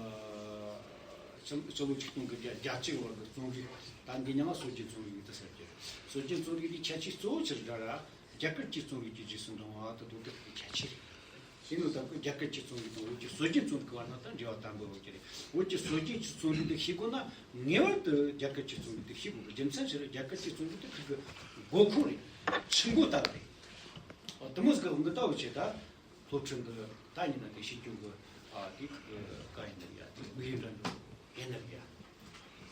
སྤྱི་སྤྱི་ལོ་ཆིག་སྟོང་དགུ་བརྒྱ་བརྒྱད་ཅུ་བར་གྱི་རྩོམ་རིག་ད་འདི་མྱིང་ང་སྲོལ་རྒྱུན་རྩོམ་རིག་དེ་ཟེར་གི། སྲོལ་རྒྱུན་རྩོམ་རིག་དེ་ཁྱད་ཆོས་གཙོ་བོ་ཆི་རེད་ཟེར་ན། རྒྱ་གར་གྱི་རྩོམ་རིག་གི་རྗེས་སུ་འབྲང་བ་དེ་དོ་དེ་ཁྱད་ཆོས་རེད། དེ་ནི་ད་གི་རྒྱ་གར་གྱི་རྩོམ་རིག་དང་བོད་ཀྱི་སྲོལ་རྒྱུན་རྩོམ་རིག་བར་ན་ད་འབྲེལ་བ་དམ་པོ་ཡོད་ཀྱི་རེད། བོད་ཀྱི་སྲོལ་རྒྱུན་གྱི་རྩོམ་རིག་འདི་ཤེས་དགོས་ན་ངེས་པར་དུ་རྒྱ་གར་གྱི་རྩོམ་རིག་འདི་ཤེས་དགོས་ཀྱི། རྒྱུ་མཚན་ཞིག་རྒྱ་གར་གྱི་རྩོམ་རིག་འདི་ཁོ་གི་དགོས་མཁོ་རེད། ཆུ་འགོ་ལྟ་བུ་རེད། ཨོ། དེ་མོ་ཟིག་གི་འདི་ལྟ་བུ་བྱས་ད་སློབ་ཁྲིད་འདི་ད་ཡིན་ན་དེ་ཤེས་རྒྱུ་གི། ཨ། དེ་གི་ག་ཡིན་ན་ཡ་དེ་དམིགས་ཡུལ་འདྲ་འདྲ་ཡིན་ན་ཡ།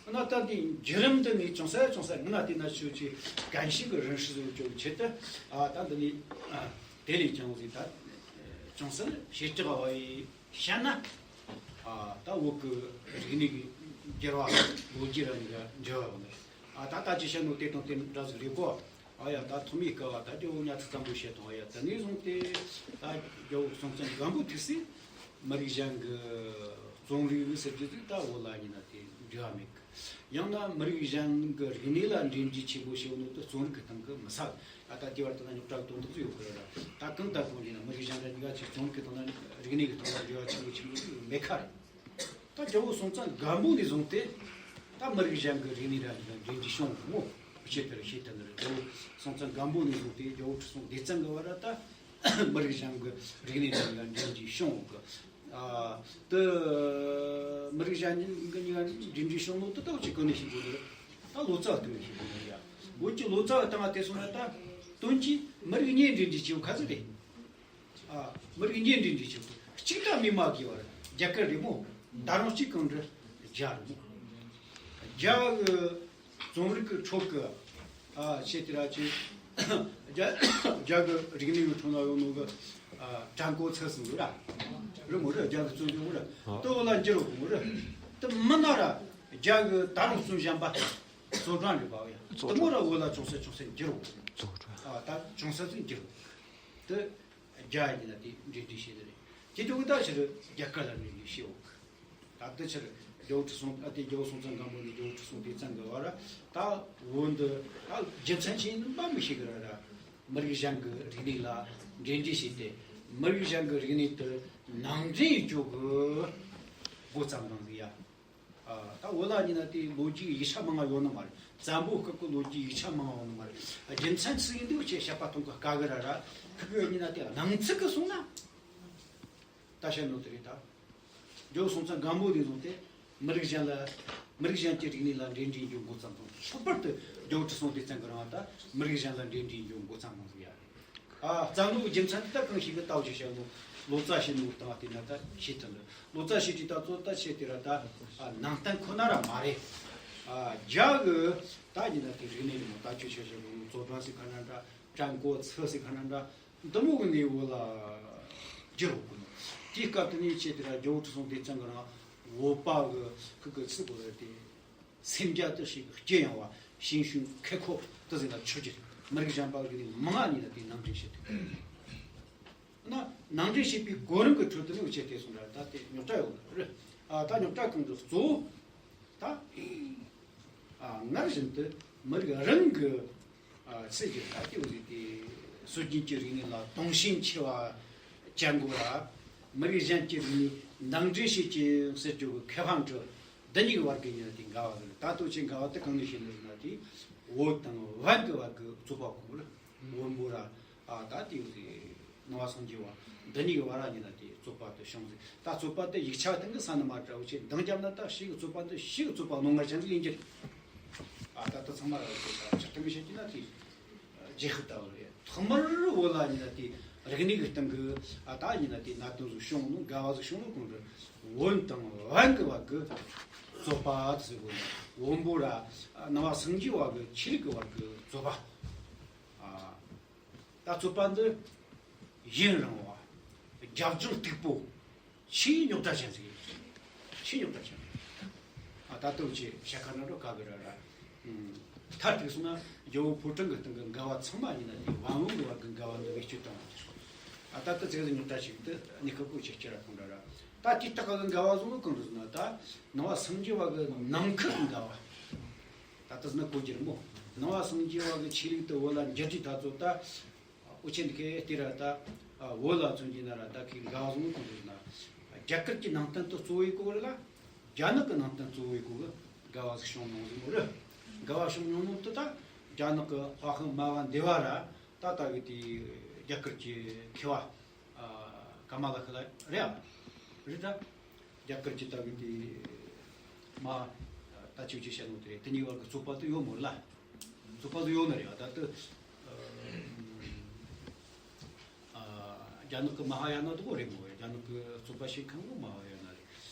ཨ་ན་ད་འདི་བརྒྱུད་རིམ་འདི་ནི་ཅུང་ཟད་ཅུང་ཟད་ངན་ན་དེ་ན་ཆོས་ཀྱི་གན་ཞིག་གི་རིན་ཧྲི་བཟོ་བཅོས་ཆེད་དུ། ཨ། ད་འདི་ནི། ཨ། དེ་ལས་ཀྱང་ཟིག་ད་ཅུང་ཟད་ཞེ་དྲག་བ་ཡི་བཤད་ན། ཨ། ད་བོད་ཀྱི་རིག་གནས་ཀྱི་འགྱུར་བ་ལོ་རྒྱུས་ར་འགྱུར་བ་ཡོང་ནས། ཨ། ད་ད་ཅི་བཤད་ནོ་དེ་དང་དེ་འདྲ་ཟིག་རེད་གོ། ཨ་ཡ། ད་ཐོག་མའི་སྐབས་བ་ད་རྒྱལ་པོ་གཉའ་ཁྲི་བཙན་པོ་བཤད་དང་། ཨ་ཡ། དེ་ནས་བཟུང་སྟེ་ད་རྒྱལ་པོ་སྲོང་བཙན་སྒམ་པོའི་དུས་སུ་མི་རིགས་གཞན་གྱི་རྩོམ་རིག་ཟེར་རྒྱུ་ཟིག་ད་བོད་ལ་ཡིན་ན་དེ་འབྲེལ་བ་མེད་གི། ཡང་ན་མི་རིགས་གཞན་གྱི་རིག་གནས་ལ་འབྲེལ་འདྲིས་ཆེན་པོ་བྱེད་ནོ་དེ་རྩོམ་རིག་གི་སྟེང་གི་མི་ས། ཨ། ད་དེ་བར་དུ་ན་རྙོག་དྲ་གི་དོན་དག་ཚོ་ཡོད་གི་རེད། ད་གང་ལྟར་གང་ཡིན་ན་མི་རིགས་གཞན་ལ་གཉིས་ཀ་ཅིག་རྩོམ་རིག་གི་སྟེང་ན་རིག་གནས་ཀྱི་སྟེང་ལ་འབྲེལ་བ་ཆེན་པོ་ཆེན་པོ་ཟིག་མེད་ཁ་རེད། ད་རྒྱལ་པོ་སྲོང་བཙན་སྒམ་པོ་ནས་བཟུང་སྟེ་ད་མི་རིགས་གཞན་གྱི་རིག་གནས་ར་འདྲ་འདྲེན་རྒྱུ་བྱུང་ངོ་། ཆེད་དུ་ཤེས་ཐུབ་ནི་རེད། རྒྱལ་པོ་སྲོང་བཙན་སྒམ་པོ་ནས་བཟུང་སྟེ་རྒྱལ་པོ་ཁྲི་སྲོང་ལྡེ་བཙན་གྱི་བར་ད་མི་རིགས་གཞན་གྱི་རིག་གནས་ར་འདྲ་འདྲེན་རྒྱུ་བྱུང་གི། ཨ། དེ་མི་རིགས་གཞན་གྱི་གཉིས་ཀ་འདྲེན་རྒྱུ་བྱུང་ནོ་དེ་ལྟ་བུ་ཅིག་གོ་ནས་ཤེས་དགོས་ནི་རེད། ད་ལོ་ཙཱ་བ་དེ་མོ་ཤེས་དགོས་ནི་རེད་ཡ། བོད་ཀྱི་ལོ་ཙཱ་བ་དང་དེ་སོང་ན་ད་དོན་གྱིས་མི་རིགས་གཉིས་འབྲེལ་འདྲིས་བྱེད་ཁ་ཟིག་རེད། ཨ། མི་རིགས་གཉིས་འབྲེལ་འདྲིས་བྱེད་གཅིག་ད་མི་མ་གི་བར་རྒྱ་གར་རེད་མོ། ད་རང་གཅིག་གང་འདྲ་རྒྱ་རེད་མོ། རྒྱ་གི་རྩོམ་རིག་གི་ཁྲོད་གི། ཨ། ཆེ་དེ་ར་ཆེ། རྒྱ་རྒྱ་གི་རིག་གནས་ཀྱི་ཁྲོད་ན་ཡོད་ནོ་གི། ཨ། ཀྲན་གོ་ཚེ་ཟེར་གི་ར། རི་མོ་རི་རྒྱ་གི་རྩོམ་རིག་ར། དེ་བོད་ལ་འགྱུར་བ་གོ་རི། དེ་མི་ན་ར་རྒྱ་གི་ད་རུང་རྩོམ་གཞན་པ། བཙོ་སྦྱང་རེད་པ་ཡ། དེ་མོ་ར་བོད་ལ་ཅུང་ཟད་ཅུང་ཟད་འགྱུར་བ། ཨ། ད་ཅུང་ཟད་ཟིག་འགྱུར་བ། དེ་རྒྱ་ཡིན་ན་དེ་འབྲེལ་འདྲིས་བྱེད་དེ་རེད། དེ་དུས་ད་ཕྱིར་རྒྱ་གར་ལ་འབྲེལ་འདྲིས་བྱེད་འོ། ད་ལྟ་ཕྱིར་རྒྱལ་བོ་ཁྲི་སྲོང་། ཨ། དེ་རྒྱལ་བོ་སྲོང་བཙན་སྒམ་པོ་ནས་རྒྱལ་བོ་ཁྲི་སྲོང་ལྡེ་བཙན་གི་བར་ད་བོད་འདི་ད་རྒྱུ་མཚན་ཅི་ཡིན་པ་མི་ཤེས་གི་ར་ར། མི་རིགས་གཞན་གི་རིག་གནས་ལ་འབྲེལ་འདྲིས་བྱས་ཏེ། མི་རིགས་གཞན་གི་རིག་གནས་དེ་ནང་འདྲེན་བྱེད་རྒྱུ་གི་འགོ་བརྩམས་བཏང་ཟིག་ཡ། ཨ། ད་བོད་ལ་ཡིན་ན་དེ་ལོ་རྒྱུས་ཡིག་ཆ་མང་ང་ཡོད་ནི་མ་རེད། བཙན་པོའི་སྐབས་ཀྱི་ལོ་རྒྱུས་ཡིག་ཆ་མང་ང་ཡོད་ནི་མ་རེད། རྒྱུ་མཚན་ཅི་ཡིན་འདུག་ཅེས་བཤད་པ་གཏོང་གི་དཀའ་གི་ར་ར། ཁི་གི་ཡིན་ན་དེ་ནང་ཚིག་གི་སོང་ན། ད་བཤད་ནོ་དེ་རེད་ད། རྒྱལ་བོ་སྲོང་བཙན་སྒམ་པོ་ནས་བཟུང་སྟེ་མི་རིགས་གཞན་ལ། མི་རིགས་གཞན་གྱི་རིག་གནས་ལ་འབྲེལ་འདྲིས་འགྱོ་འགོ་བརྩམས་དང་། ལྷག་པར་དུ་རྒྱལ་བོ་ཁྲི་སྲོང་ལྡེ་བཙན་གི་རིང་ད་མི་རིགས་གཞན་ལ་འབྲེལ་འདྲིས་འགྱོ་འགོ་བརྩམས་གནང་ཟིག་ཡ། ཨ། བཙན་པོའི་རྒྱུ་མཚན་དེ་ད་གང་ཞིག་གི་ལྟ་བ་ཞིག་བཤད་ནོ། ལོ་ཙཱ་བྱེད་ནོ་དང་དེ་ན་ད་ཤེས་ཐུབ་ལ། ལོ་ཙཱ་བྱེད་དུས་ད་གཙོ་ད་ཆེ་དེ་ར་ད། ཨ། ནང་བསྟན་ཁོ་ན་ར་མ་རེད། ཨ། རྒྱ་གི་ད་ཡིན་ན་དེ་རིག་གནས་རེད་མོ། ད་ཁྱོད་ཆ་བཞག་གོ་ནོ་བཙོ་སྦྱང་ཟེར་ཁ་ན་འདྲ། ཀྲན་གོ་ཚེ་ཟེར་ཁ་ན་འདྲ། འདི་མོ་གི་ནས་བོད་ལ་བསྒྱུར་བ་གོ་ནོ། དེའི་སྐབས་དེ་ནས་ཆེ་དེ་ར་རྒྱལ་བོ་ཁྲི་སྲོང་ལྡེ་བཙན་གི་རིང་བོད་པ་གི་ཁི་གི་ཚིག་གོ་ར་དེ། སེམས་རྒྱ་དེ་ཞིག་སྐྱེ་ཡང་བ། ཞིང་ཞུང་ཁེ་ཁོ་དེ་ཟིན་ན་ཆོས་རྒྱུད་མི་རིགས་གཞན་པ་གི་ནི་མང་ང་ཉིད་ལ་དེ་ནང་འདྲེན་བྱེད་ཐུབ། ན་ནང་འདྲེན་བྱེད་པའི་གོ་རིམ་གྱི་ཁྲོད་དུ་ནི་འུ་ཆེ་དེ་སོང་ར་ད་དེ་རྙོག་དྲ་ཡོད་རེད། ཨ། ད་རྙོག་དྲ་གང་དུ་གཙོ་བོ་ད། ཨ། སྔར་བཞིན་དུ་མི་རིགས་རང་གི། ཨ། ཚེ་གི་ད་དེ་འུ་ཟིག་དེ་སྲོལ་རྒྱུན་གྱི་རིག་གནས་ལ་དུང་ཞེན་ཆེ་བ་ཅན་གོ་ར། མི་རིགས་གཞན་གྱི་རིག་གནས་ནང་འདྲེན་བྱེད་ཀྱི་ཟེར་རྒྱུ་གི་ཁེ་ཕན་གྱི། འདི་གཉིས་ཀྱི་བར་གྱི་ཉིན་དེ་འགལ་བ་ཟེར། ད་ལྟོ་ཆེ་འགལ་བ་དེ་གང་ནས་བྱུང་ནི་ཟེར་ན་དེ། བོད་དང་བན་གྱི་བར་གྱི་རྩོད་པ་གོ་ར། བོན་པོ་ར། ཨ། ད་དེ་ཡོད་ཟེར། ནང་པ་སངས་རྒྱས་པ་འདི་གཉིས་ཀྱི་བར་ལ་ཡིན་ན་དེ་རྩོད་པ་དེ་བྱུང་ཟིག་ད་རྩོད་པ་དེ་ཡིག་ཆ་སྟེང་གི་ས་ནི་མ་འདྲ་བོ་ཆེ་འདང་རྒྱབ་ན་ད་ཕྱི་གི་རྩོད་པ་འདི་ཕྱི་གི་རྩོད་པ་རྣོ་ངར་ཅན་ཟིག་ཡིན་གྱི། ཨ། ད་ལྟ་ཚང་མ་ར་ཟེར་ད་ཆ་སྟེང་གི་བཤད་ཀྱི་ན་དེ་རྗེས་ཤུལ་ལྟ་བུ་རེད། ཐོག་མར་བོད་ལ་ཡིན་ན་དེ་རིག་གནས་ཀྱི་སྟེང་གི། ཨ། ད་ཡིན་ན་དེ་གནད་དོན་ཟིག་བྱུང་ནོ། འགལ་བ་ཟིག་བྱུང་ནོ་གང་རེད། བོན་དང་བན་གྱི་བར་གྱི་རྩོད་པ་དེ་ཟེར་གོ་ནོ། བོན་པོ་ར། ཨ། ནང་པ་སངས་རྒྱས་པ་གི་ཆོས་ལུགས་ཀྱི་བར་གྱི་རྩོད་པ། ཨ། ད་རྩོད་པ་འདི་ཡུན་རིང་བ། རྒྱབ་ལྗོངས་སྟུག་པོ། ཆེས་རྙོག་དྲ་ཅན་ཟིག་ཆེས་རྙོག་དྲ་ཅན། ཨ། ད་ལྟ་འུ་ཆེ་བཤད་ཁ་ན་འགྲོ་དཀའ་གི་ར་ར། ཨུམ། མཐར་ཐུག་སོང་ན་རྒྱལ་པོ་ཕོ་བྲང་གི་སྟེང་གི་འགལ་བ་ཚང་མ་ཡིན་ན་དེ་བན་བོན་གྱི་བར་གྱི་འགལ་བ་འདི་བེད་སྤྱོད་བཏང་བ་དེ་རེད། ཨ། ད་ལྟ་ཚིག་ཟིག་རྙོག་དྲ་ཞིག་འདི་གནས་སྐབས་ཀྱི་ཆེ་ཆེ་ར་གང་འདྲ་ར། ད་དེའི་སྟེང་གི་འགལ་བ་བཟུང་ནོ་གང་རེད་ཟེར་ན། ད་ནང་པ་སངས་རྒྱས་པ་གི་ནང་ཁུལ་གྱི་འགལ་བ། ད་ལྟ་ཟེར་ན་གོ་རྒྱུ་རེད་མོ། ནང་པ་སངས་རྒྱས་པ་གི་ཆོས་ལུགས་དེ་བོད་ལ་འགྱུར་དུས་ད་ཚོ་ད། འུ་ཆེ་འདི་གའི་དེ་ར་ད། ཨ། བོད་ལ་མཚོན་གྱི་ན་ར་ད་ཁི་འགལ་བ་བཟུང་གང་འདུག་ན། རྒྱ་གར་གྱི་ནང་བསྟན་དུ་གཙོ་བོའི་སྐོར་ལ། རྒྱ་ནག་གི་ནང་བསྟན་གཙོ་བོའི་སྐོར་གི་འགལ་བ་ཟིག་བྱུང་མྱོང་ཟིག་མོ་རེད། འགལ་བ་བྱུང་མྱོང་ནོ་དེ་ད་རྒྱ་ནག་གི་ཧྭ་ཤང་མ་བ་འདི་བ་ར། ད་ལྟ་གི་དེ་རྒྱ་གར་གྱི་མཁས་པ། ཨ། ཀ་མ་ལ་ཤཱི་ལ་རེད་ཨ། རེད་ད། རྒྱ་གར་གྱི་ད་གི་དེ་མ། ད་ཅིག་ཅིག་བཤད་ནོ་དེ་རེད། དེ་གཉིས་བར་གྱི་རྩོད་པ་དེ་ཡོད་མོད་ལ། རྩོད་པ་དེ་ཡོད་ནི་རེད་ཨ། ད་དེ། ཨ། རྒྱ་ནག་གི་མ་ཧཱ་ཡ་ན་དེ་གོ་རེད་མོད། རྒྱ་ནག་གི་རྩོད་པ་བྱེད་མཁན་གོ་མ་ཧཱ་ཡ་ན་རེད།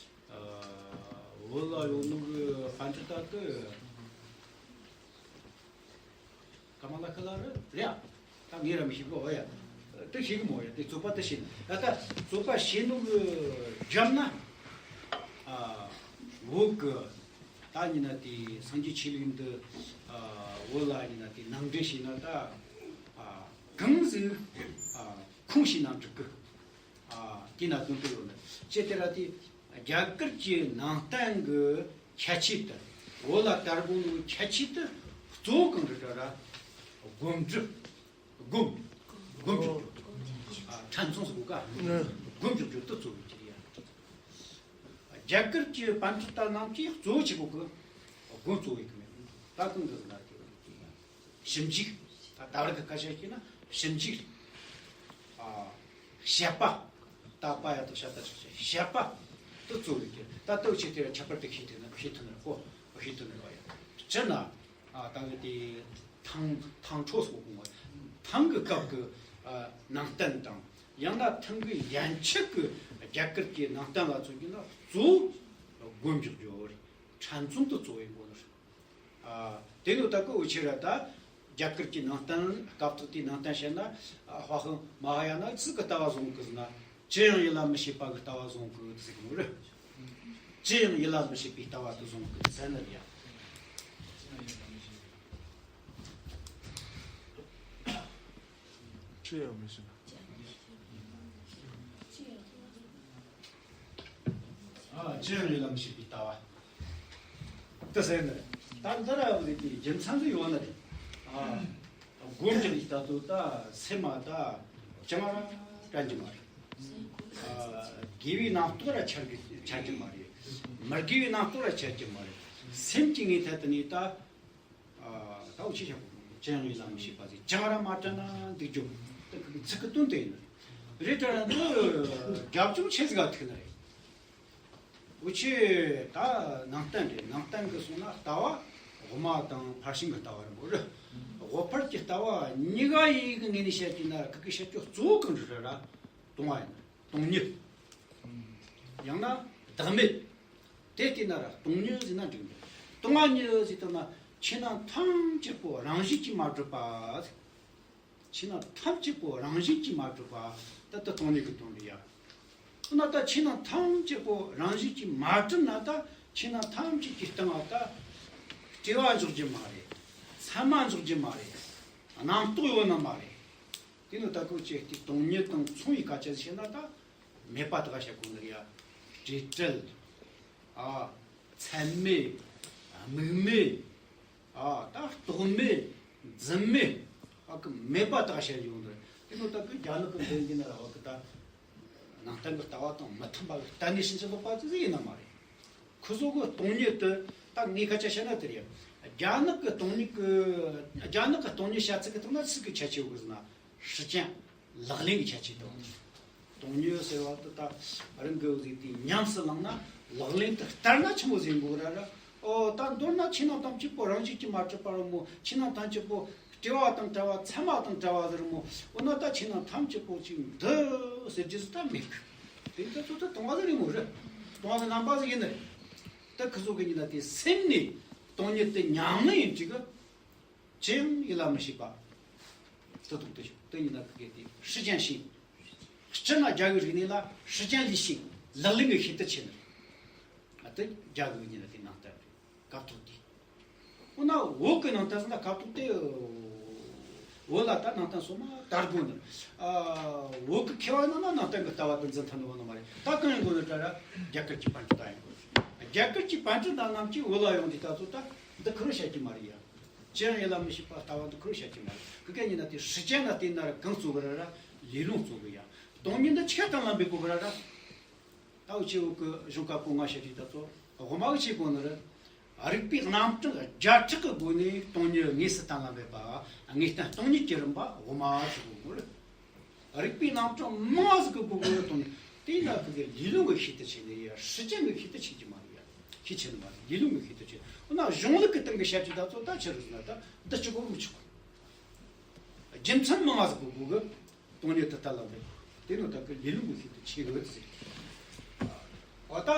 ཨ། བོད་ལ་ཡོད་ནོ་གི་པཎྜི་ཏ་དེ། ཀ་མ་ལ་ཤཱི་ལ་རེད་རེད་ཨ། ད་ངས་ར་མི་ཤེས་གོ་ཨ་ཡ། དེ་ཤེས་གི་མོ་ཡ། དེ་རྩོད་པ་དེ་ཤེས་ན་ད་ལྟ་རྩོད་པ་བྱེད་ནོ་གི་རྒྱབ་ན། ཨ། བོད་གི་ད་ཡིན་ན་དེ་སངས་རྒྱས་ཆོས་ལུགས་འདི། ཨ། བོད་ལ་ཡིན་ན་དེ་ནང་འདྲེན་བྱས་ན་ད། ཨ། གང་ཟིག་ཨ། ཁུངས་བྱས་ན་འགྲིག་གི། ཨ། དེ་ན་དོན་དུ་ཡོད་ནི་ཅེས་དེ་ར་དེ། རྒྱ་གར་གྱི་ནང་བསྟན་གྱི་ཁྱད་ཆོས་དེ། བོད་ལ་དར་གོ་ནོ་ཁྱད་ཆོས་དེ་གཙོ་བོ་གང་རེད་ད་ར། སྒོམ་སྒྲུབ། སྒོམ། སྒོམ་སྒྲུབ་རྒྱུ། ཨ། ཁྲན་ཙུང་ཟེར་གོ་ཀ་སྒོམ་སྒྲུབ་རྒྱུ་དེ་གཙོ་བོ་གི་རེད་ཡ། རྒྱ་གར་གྱི་པཎྜི་ཏ་རྣམས་ཀྱིས་གཙོ་བོ་བྱེད་གོ་གི། སྒོམ་གཙོ་བོ་ཡིན་གི་མེད། ད་གང་གི་ཟེར་ན་དེ། ཞིབ་འཇུག་ད་ད་བར་གི་སྐད་ཆ་བཤད་ན་ཞིབ་འཇུག་ཨ། དཔྱད་པ། ད་པ་ཡ་ད་ཤ་ད་ཆ་ཆ་དཔྱད་པ་དེ་གཙོ་བོ་ཡིན་གྱི། ད་ལྟོ་ཆེ་དེ་ཁྱད་པར་དེ་ཤེས་ཐུབ་ན་ཤེས་ཐུབ་ན་གོ་ཤེས་ཐུབ་ན་གོ་ཡ། སྤྱིར་ན། ཨ། ད་གི་དེ་ ཐང་ཐང་ཁྲོ་སོགས་གོང་བ། ཐང་གི་སྐབས་ཀྱི་ཨ་ནང་བསྟན་དང་། ཡང་ན་ཐང་གི་ཡན་ཆད་ཀྱི་རྒྱ་གར་གྱི་ནང་བསྟན་ལ་མཚོན་རྒྱུ་ན་གཙོ་བོ་སྒོམ་རྒྱག་རྒྱུ་རེད། ཕྲན་ཚུན་དུ་གཙོ་བོ་ཡིན་དགོས་ནི་རེད། ཨ་དེ་ནི་ད་ཀོ་འུ་ཆེ་ར་ད་རྒྱ་གར་གྱི་ནང་བསྟན་སྐབས་ཐོག་དེའི་ནང་བསྟན་བཤད་ན། ཨ་དཔལ་ཧཱུྃ་མ་ཧཱ་ཡ་ན་ཚིག་གི་ལྟ་བ་བཟུང་གི་ཟེར་ན། ཅི་ཡང་ཡིད་ལ་མི་བྱེད་པ་གི་ལྟ་བ་བཟུང་གི་ཟེར་གི་མོ་རེད། ཅི་ཡང་ཡིད་ལ་མི་བྱེད་པའི་ལྟ་བ་དེ་བཟུང་གི་ཟེར་ནི་རེད་ཡ། ཅི་ཡང་མི་ཤེས། ཨ་ཅི་ཡང་ཡིད་ལ་མི་བྱེད་པའི་ལྟ་བ་དེ་ཟེར་ནི་རེད། ད་འདི་ར་ཡོད་རེད། དེ་རྒྱུ་མཚན་དེ་ཡོད་ནི་རེད། ཨ་སྒོམ་གྱི་རིགས་ད་དུ་ད་སེམས་མ་ད་ཅང་ར་དྲན་གྱི་མ་རེད། ཨ་དགེ་བའི་རྣམ་རྟོག་ར་འཆར་གྱི་འཆར་གྱི་མ་རེད། མི་དགེ་བའི་རྣམ་རྟོག་ར་འཆར་གྱི་མ་རེད། སེམས་ཀྱི་ངོས་ཐད་དུ་ནི་ད། ཨ་ད་འུ་ཆོས་བཤད་གོ། ཅི་ཡང་ཡིད་ལ་མི་བྱེད་པ་ཟེར། ཅང་ར་མ་དྲན་ན་འདུག་རྒྱུ། ད་ཁོ་གི་ཚིག་གི་དོན་དེ་ཡིན་ནི་རེད། དྲན་ན་འདི་རྒྱབ་ལྗོངས་ཆེ་ཟིག་ག་ཐུག་ནི་རེད། འུ་ཆོས་ད་ནང་བསྟན་རེད། ནང་བསྟན་གི་སོང་ན་ལྟ་བ་དབུ་མ་དང་ཕར་ཕྱིན་གི་ལྟ་བ་རེད་མོ་རེད། དབུ་ཕར་གྱི་ལྟ་བ་གཉིས་ཀ་ཡི་གི་ངོས་ནས་བཤད་ཀྱི་ན་ཁོ་གི་བཤད་རྒྱུ་གཙོ་བོ་གང་རེད་ར། སྟོང་བ་ཡིན། སྟོང་ཉིད། ཡང་ན་བདག་མེད། དེ་བལྟས་ན་ར་སྟོང་ཉིད་ཟེར་ན་འགྲིག་འདུག། སྟོང་བ་ཉིད་ཟེར་དུས་ན་ཕྱི་ནང་ཐམས་ཅད་པོ་རང་བཞིན་གྱིས་མ་གྲུབ་པ། ཕྱི་ནང་ཐམས་ཅད་པོ་རང་བཞིན་གྱིས་མ་གྲུབ་པ། ད་ལྟ་སྟོང་ཉིད་ཀྱི་དོན་རེད་ཡ། འོ་ན་ད་ཕྱི་ནང་ཐམས་ཅད་པོ་རང་བཞིན་གྱིས་མ་གྲུབ་ན་ད་ཕྱི་ནང་ཐམས་ཅད་ཀྱི་སྟེང་ལ་ད་སྐྱེ་བ་འཇོག་རྒྱུ་མ་རེད། མཚན་མ་འཇོག་རྒྱུ་མ་རེད། རྣམ་རྟོག་ཡོད་ནི་མ་རེད། དེ་ནི་ད་ཁོ་ཅེས་ཏེ་སྟོང་ཉིད་དང་མཚུངས་པའི་སྐད་ཆ་བཤད་ན་ད་མེད་པ་དག་བཤད་དགོས་ནི་རེད་ཡ། སྤྲོས་བྲལ། ཨ་མཚན་མེད། དམིགས་མེད། ཨ་ད་རྟོག་མེད། འཛིན་མེད། ཨ་ཁོ་མེད་པ་དག་བཤད་ཡོང་ནི་རེད། དེ་ནི་ད་ཁོ་རྒྱ་ནག་གི་འདོན་གྱི་ན་ར་བ་ཁོ་ད་ནང་བསྟན་གྱི་ལྟ་བ་དང་མི་མཐུན་པ་གི་གཏན་ནས་ཕྱིན་ཅི་ལོག་པ་ཙི་ཙི་ཡིན་ནི་མ་རེད། ཁོ་ཚོ་གི་སྟོང་ཉིད་དེ་ད་ངས་སྐད་ཆ་བཤད་ན་དེ་རེད། རྒྱ་ནག་གི་སྟོང་ཉིད་གི། རྒྱ་ནག་གི་སྟོང་ཉིད་བཤད་ཚུལ་གི་ཐོག་ན་ཚིག་གི་ཁྱད་ཆོས་ཡོད་གི་ཟེར་ན། 实践། ལག་ལེན་གྱི་ཁྱད་ཆོས་དང་། སྟོང་ཉིད་ཟེར་བ་དེ་ད་རང་གི་ཟིག་དེ་ཉམས་སུ་བླངས་ན་ལག་ལེན་དུ་བསྟར་ན་ཆི་མོ་ཟིག་དགོས་ར་ར། ཨོ་ད་མདོར་ན་ཕྱི་ནང་ཐམས་ཅད་པོ་རང་བཞིན་གྱིས་མ་གྲུབ་པ་ར་མོ། ཕྱི་ནང་ཐམས་ཅད་པོ་སྐྱེ་བ་དང་བྲལ་བ། མཚན་མ་དང་བྲལ་བ་ཟེར་མོ། འོ་ན་ད་ཕྱི་ནང་ཐམས་ཅད་པོ་ཅིག་འདི་ཟེར་རྒྱུ་ཟིག་ད་མེད་གི། དེ་ད་ཚོ་ད་སྟོང་བ་ཟིག་རེད་མོ་རེད། སྟོང་བ་ཟིག་རྣམ་པ་ཟིག་ཡིན་ནི་རེད། ད་ཁི་ཚོ་གི་ཉིན་ན་དེ་སེམས་ནས་སྟོང་ཉིད་དེ་ཉམས་ནི་ཡིན་གཅིག་གི། ཅི་ཡང་ཡིད་ལ་མི་བྱེད་པ། དེ་ཐོག་ཏུ་བཞུགས། དེ་ཉིད་ན་ཁི་གེ་དེ་实践性། སྤྱིར་ན་རྒྱ་གི་རིག་གནས་ལ་实践力性། ལག་ལེན་གྱི་ཤེས་དེ་ཆེ་ནི་རེད། ཨ་དེ་རྒྱ་གི་ཉིད་ན་དེ་ནང་ལྟར་རེད། སྐབས་ཐོག་དེ། འོ་ན་བོད་ཀྱི་ནང་ལྟར་ཟེར་ན་སྐབས་ཐོག་དེ། བོད་ལ་ད་ནང་བསྟན་སོ་མ་དར་དགོས་ནི། ཨ་བོད་ཀྱི་མཁས་པ་རྣམས་ན་ནང་བསྟན་གྱི་ལྟ་བ་དེ་འཛིན་ཐུབ་ནི་བོ་ནི་མ་རེད། ད་གང་ཡིན་དགོས་ནི་ད་ར་རྒྱ་གར་གྱི་པཎ་གྲུབ་ད་ཡིན་དགོས། རྒྱ་གར་གྱི་པཎ་གྲུབ་ད་རྣམས་ཀྱིས་བོད་ལ་ཡོང་དུས་ད་ཚོ་ད་འདི་ཁུར་བཤད་ཀྱི་མ་རེད་ཡ། ཅི་ཡང་ཡིད་ལ་མི་བྱེད་པ་ལྟ་བ་འདི་ཁུར་བཤད་ཀྱི་མ་རེད། ཁི་གེ་ཉིད་ན་དེ་实践ན་བལྟས་ན་ར་གང་གཙོ་གི་ར་ར་ལས་ལུང་གཙོ་གི་ཡ། སྟོང་ཉིད་འདི་ཆི་ག་གཏན་ལ་འབེབས་དགོས་གི་ར་ར། ད་འུ་ཆོ་བོད་ཀྱི་གཞུང་བཀའ་པོད་ལྔ་བཤད་དུས་ད་ཚོ་དབུ་མ་གི་ཆེ་གོ་ནི་རེད། རིགས་པའི་རྣམ་གྲངས་བརྒྱ་ཕྲག་གི་སྒོ་ནས་སྟོང་ཉིད་དངོས་སུ་གཏན་ལ་འབེབས་པ། དངོས་བསྟན་སྟོང་ཉིད་ཀྱི་རིམ་པ་དབུ་མ་ཆེ་གོ་ནི་རེད། རིགས་པའི་རྣམ་གྲངས་མང་ཟིག་གི་སྒོ་ནས་སྟོང་ཉིད། དེ་ཡིན་ན་ཁོ་གི་ལས་ལུང་གི་ཤེས་དེ་ཆེ་ནི་ཡ། 实践གི་ཤེས་དེ་ཆེ་གི་མ་རེད་ཡ། ཤེས་ཆེ་ནི་མ་རེད། ལས་ལུང་གི་ཤེས་དེ་ཆེ། འོ་ན་གཞུང་ལུགས་ཀྱི་སྟེང་གི་བཤད་རྒྱུ་ད་ཚོ་ད་ཆི་རེད་ཟེར་ན་ད་འདི་གཅིག་གོ་མི་ཆོག་རྒྱུ་མཚན་མང་ང་ཟིག་གི་སྒོ་གི་སྟོང་ཉིད་དེ་ལྟར་ལ་འདུག། དེ་ནི་ད་གི་ལས་ལུང་གི་ཤེས་དེ་ཆེ་གི་ཟེར། འོ་ད་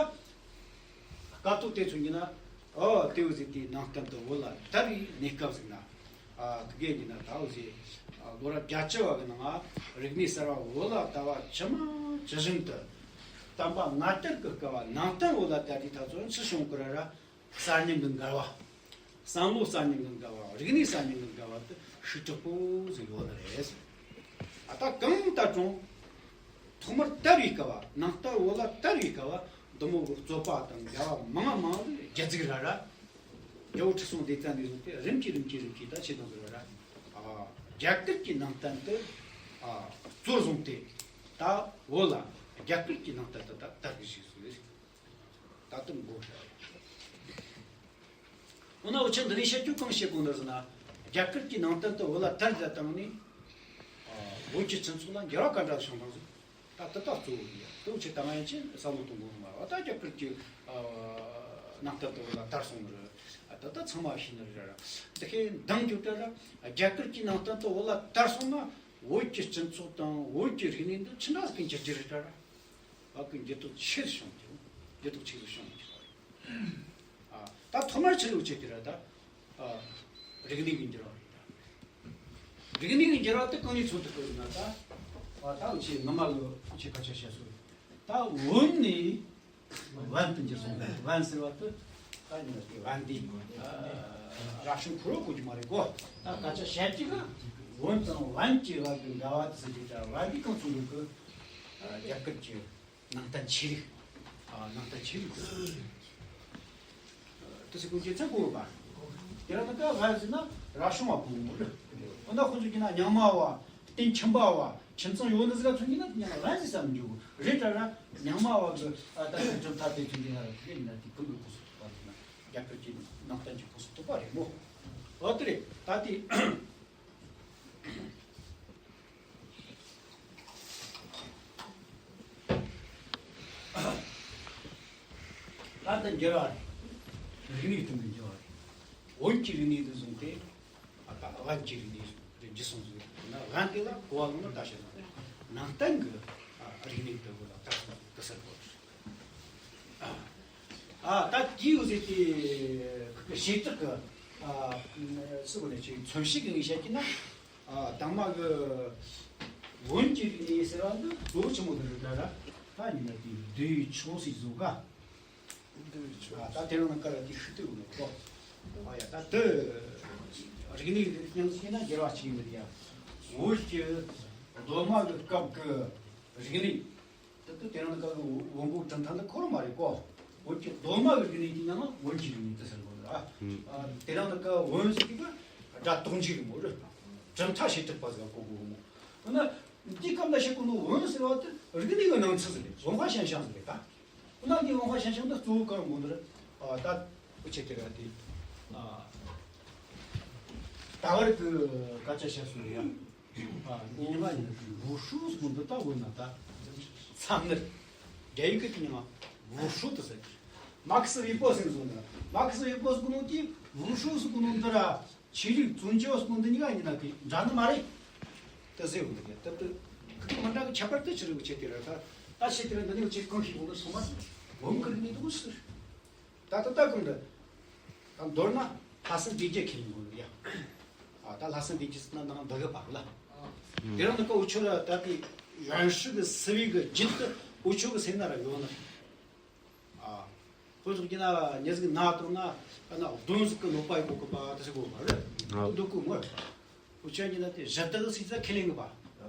སྐབས་ཐོག་དེ་ཚོ་ཡིན་ན། ཨོ་དེའུ་ཟིག་དེའི་ནང་བསྟན་དུ་བོད་ལ་དར་བའི་གནས་སྐབས་ཟིག་ན། ཨ་ཁི་གེ་ཡིན་ན་ད་འུ་ཟིག་ཨ་ལོ་རབས་བརྒྱད་ཅུ་བ་གི་ནང་ང་རིག་གནས་གསར་བ་བོད་ལ་དར་བ་ཇི་མ་ཇི་བཞིན་དུ། བསྟན་པ་ང་དར་གི་སྐབས་བ་ནང་བསྟན་བོད་ལ་དར་དུས་ད་ཚོ་ཆི་བྱུང་གི་ར་ར། གསར་རྙིང་གི་འགལ་བ། བསམ་བློ་གསར་རྙིང་གི་འགལ་བ། རིག་གནས་གསར་རྙིང་གི་འགལ་བ་དེ་ཤུགས་དྲག་པོ་ཟིག་ཡོད་ནི་རེད། ཨ་ད་གང་ལྟར་ཀྱང་ཐོག་མར་དར་བའི་སྐབས་བ། ནང་ལྟར་བོད་ལ་དར་བའི་སྐབས་བ་འདི་མོ་གི་རྩོད་པ་དང་འགལ་བ་མང་མང་ཟིག་རྒྱ་ཟིག་ར་ར། རྒྱལ་པོ་ཁྲི་སྲོང་ལྡེ་བཙན་ནས་བཟུང་སྟེ་རིམ་གྱིས་རིམ་གྱིས་རིམ་གྱིས་ད་ཆེ་དང་ཟིག་ར་ར། ཨ་རྒྱ་གར་གྱི་ནང་བསྟན་དེ་ཨ་གཙོར་བཟུང་སྟེ་ད་བོད་ལ་རྒྱ་གར་གྱི་ནང་བསྟན་དེ་ད་དར་གི་བཞུགས་ཟིག་རེད། ད་དུང་མགོ་ཤ། འོ་ན་འུ་ཆོ་འདི་ནས་བཤད་རྒྱུ་གང་བཤད་དགོས་འདུག་ཟེར་ན། རྒྱ་གར་གྱི་ནང་བསྟན་དུ་བོད་ལ་དར་རྒྱས་བཏང་ནས། ཨ་བོད་ཀྱི་སྤྱི་ཚོགས་ལ་འགྱུར་བ་ག་འདྲ་བྱུང་བཏང་ཟིག། ད་དེ་ད་གཙོ་བོ་ཡིན་ཡ། དེ་འུ་ཆོ་ད་ང་ཡིན་ཕྱིན་བསམ་བློ་གཏོང་དགོས་མ་རེད། ད་རྒྱ་གར་གྱི་ཨ་ ནང་བསྟན་དུ་བོད་ལ་དར་སོང་རེད། ད་ལྟ་ཚང་མ་ཤེས་ནི་རེད། འདི་ཁའི་འདང་རྒྱུ་དེ་ར་རྒྱ་གར་གྱི་ནང་བསྟན་དུ་བོད་ལ་དར་སོང་ན། བོད་ཀྱི་སྤྱི་ཚོགས་དང་བོད་ཀྱི་རིག་གནས་འདི་ཅི་འདྲ་ཟིག་གི་འགྱུར་རྒྱུ་རེད་ད་ར། བ་གི་འགྱུར་ལྡོག་ཆེ་རུ་བྱུང་རྒྱུ། འགྱུར་ལྡོག་ཆེ་རུ་བྱུང་རྒྱུ་རེད། ཨ། ད་ཐོག་མར་ཆི་རེད་བྱེད་ཀྱི་རེད་ད། ཨ། རིག་གནས་ཀྱི་འགྱུར་བ་རེད་ད། རིག་གནས་ཀྱི་འགྱུར་བ་དེ་གང་ནས་ཚུགས་ཐུབ་ཀྱི་ཡོད་ན་ད། ཨ། ད་འུ་ཆོས་སྔ་མ་གི་འུ་ཆོས་སྐད་ཆ་བཤད་སྲོལ། ད་བོན་ནས་ཝན་དུ་འགྱུར་སོང་། ཝན་ཟེར་བ་དེ་ད་ཡིན་ན་དེ་ཝན་དེ། ཨ། རབ་བྱུང་ཁོ་རང་གོ་རྒྱུ་མ་རེད་གོ། ད་སྐད་ཆ་བཤད་ཀྱི་གི་བོན་དང་ཝན་གྱི་བར་གྱི་འགལ་བ་དེ་ཟེར་གྱི་ད་ཝན་དེ་གང་ཚུགས་འདུག་གི། ཨ། རྒྱ་གར་གྱི་ནང་བསྟན་ཆོས་ལུགས། ཨ། ནང་བསྟན་ཆོས་ལུགས་དེ་ཟེར་གོ་རྒྱུ་མཚན་གོ་བ། དེ་རང་ད་ཀ་ཝན་ཟེར་ན་རབ་བྱུང་བ་གོ་མོ་རེད། འོ་ན་ཁོ་ཚོ་གྱི་ན་རྙིང་མ་བ། རྟེན་ཁྱིམ་པ་བ། ཁྱིམ་ཚང་ཡོད་ནི་ཟིག་ག་མཚོན་གྱི་ན་དེ་ཉག་ལ་ཝན་ཟེར་བསམ་རྒྱུ་རེད་ད་ར། རྙིང་མ་བ་གི། ཨ། ད་ལྟ་གྲུབ་མཐའ་དེ་མཚོན་གྱི་ན་ར་དེ་ཡིན་ན་དེ་ཀུན་གྱི་གོ་སོ་ཐུབ་པ་རེད་ན། རྒྱ་གར་གྱི་ནང་བསྟན་གྱི་གོ་སོ་ཐུབ་པ་རེད་མོ། འོ་དེ་རེད་ད་དེ། ད་ལྟ་འགྱུར་བ་རེད། རིག་གནས་སྟེང་གི་འགྱུར་བ་རེད། བོན་གྱི་རིག་གནས་དེ་བཟུང་སྟེ། ཨ། ད་ཝན་གྱི་རིག་གནས་རེ་འཇུ་སོང་ཟིག་ན་ཝན་དེ་ལ་གོ་བ་ལོང་ན་ད་བཤད་ན་ནང་བསྟན་གྱི། ཨ། རིག་གནས་དེ་བོད་ལ་དར་སོང་དེ་ཟེར་དགོས་རེད། ཨ། ད་དེའི་འོ་ཟེར་དེ་གི་བྱེ་བྲག་གི། ཨ། སུ་གོ་ནས་ཅིག་མཚོན་བྱེད་ཀྱི་ངས་བཤད་ཀྱི་ན། ཨ། དང་མ་གི་བོན་གྱི་རིག་གནས་ཟེར་བ་འདི་གཙོ་བོ་ཆི་མོ་འདི་རེད་ད་ར། ད་ཡིན་ན་དེ་འདུལ་བའི་ཆོས་སྲིད་བཟོ་ག། ཨ། ད་དེ་རིང་ནངས་ཀ་ར་དེ་ཤུགས་དེ་ཡོད་ནོ་གོ། ཨ་ཡ། ད་དེ་རིག་གནས་སྙིང་ཟེར་ན་འགྱུར་བ་གཅིག་མི་རེད་ཡ། བོད་ཀྱི་གདོད་མ་གི་སྐབས་ཀྱི་རིག་གནས། དེ་དེ་དེ་རིང་ནངས་ཀ་གི་བོན་པོའི་གྲུབ་མཐའ་འདི་ཁོ་རང་མ་རེད་གོ། བོད་ཀྱི་གདོད་མ་གི་རིག་གནས་ཀྱི་ནང་ན་བོན་གྱི་རིག་གནས་དེ་ཟེར་གོ་ར། ཨ། དེ་རིང་ནངས་ཀ་བོན་ཟེར་གི་སྒྲ་དོན་གཅིག་གི་མོ་རེད། གྲུབ་མཐའ་བྱེ་བྲག་པ་ཟིག་གོ་གོ་མོ། འོ་ན་འདི་སྐབས་ལ་བཤད་གོ་ནོ་བོན་ཟེར་བ་དེ་རིག་གནས་ཀྱི་ནང་ཚུད་ཟིག་རེད། 文化现象 ཟིག་རེད་ད། འོ་ན་འདི་文化现象 འདི་གཙོ་བོ་གང་ཡིན་དགོས་ནི་རེད། ཨ། ད་འུ་ཆོས་དེ་ར་དེ། ཨ། ད་བར་གི་སྐད་ཆ་བཤད་སོང་ཡ། ཨ། རྙིང་མ་ཡིན་ན་武术 ཟེར་གོ་འདི་ད་བོད་ན་ད་མཚམས་ནི། རྒྱ་ཡིག་གི་དེ་རྙིང་མ་武术 དེ་ཟེར། 马克思韦伯 ཟེར་གོ་འདི། 马克思韦伯 ཟེར་གོ་ནོ་དེ་武术 ཟེར་གོ་ནོ་འདི་ར། ཆོས་ལུགས་宗教 ཟེར་གོ་འདི་གཉིས་ཀ་ཡིན་ན་དེ་འདྲ་ནི་མ་རེད། དེ་ཟེར་གོ་འདི་ག་ད་དེ་གི་མི་འདྲ་གི་ཁྱད་པར་དེ་ཆི་རེད་གོ་ཆེ་དེ་ར་ད། ད་ཆེ་དེ་ར་འདི་ནི་གོ་ཆེ་གང་ཤེས་གོ་ནི་སོང་མ་ཟེར། བོན་གི་རིག་གནས་དེ་གོ་ཟེར། ད་ད་ལྟ་གོང་དུ། ད་མདོར་ན་ལྷ་སྲས་སྡེ་བརྒྱད་ཁས་ལེན་དགོས་ཡ། ཨ། ད་ལྷ་སྲས་སྡེ་བརྒྱད་ཟེར་ན་ནང་འདི་གི་བབ་ལ། དེ་རིང་འདི་ཀ་འུ་ཆོ་ལ་ད་གི་ཡོན་ཧྲི་གི་སི་བི་གི་རྒྱུན་དུ་འུ་ཆོ་གི་སེམས་ན་ར་ཡོད་ནི། ཨ། ཁོ་ཚོ་གི་ན་ཉེ་ཟིག་ན་དང་ན་ཨ་ན་གདོན་ཟིག་གི་ལོག་པ་ཡི་གོ་གི་པ་དེ་ཟིག་གོ་མ་རེད། ཨ། འདུག་གི་མོ། འུ་ཆོ་གི་ན་དེ་གཞི་བདག་སྲིད་ས་ཁས་ལེན་གི་པ།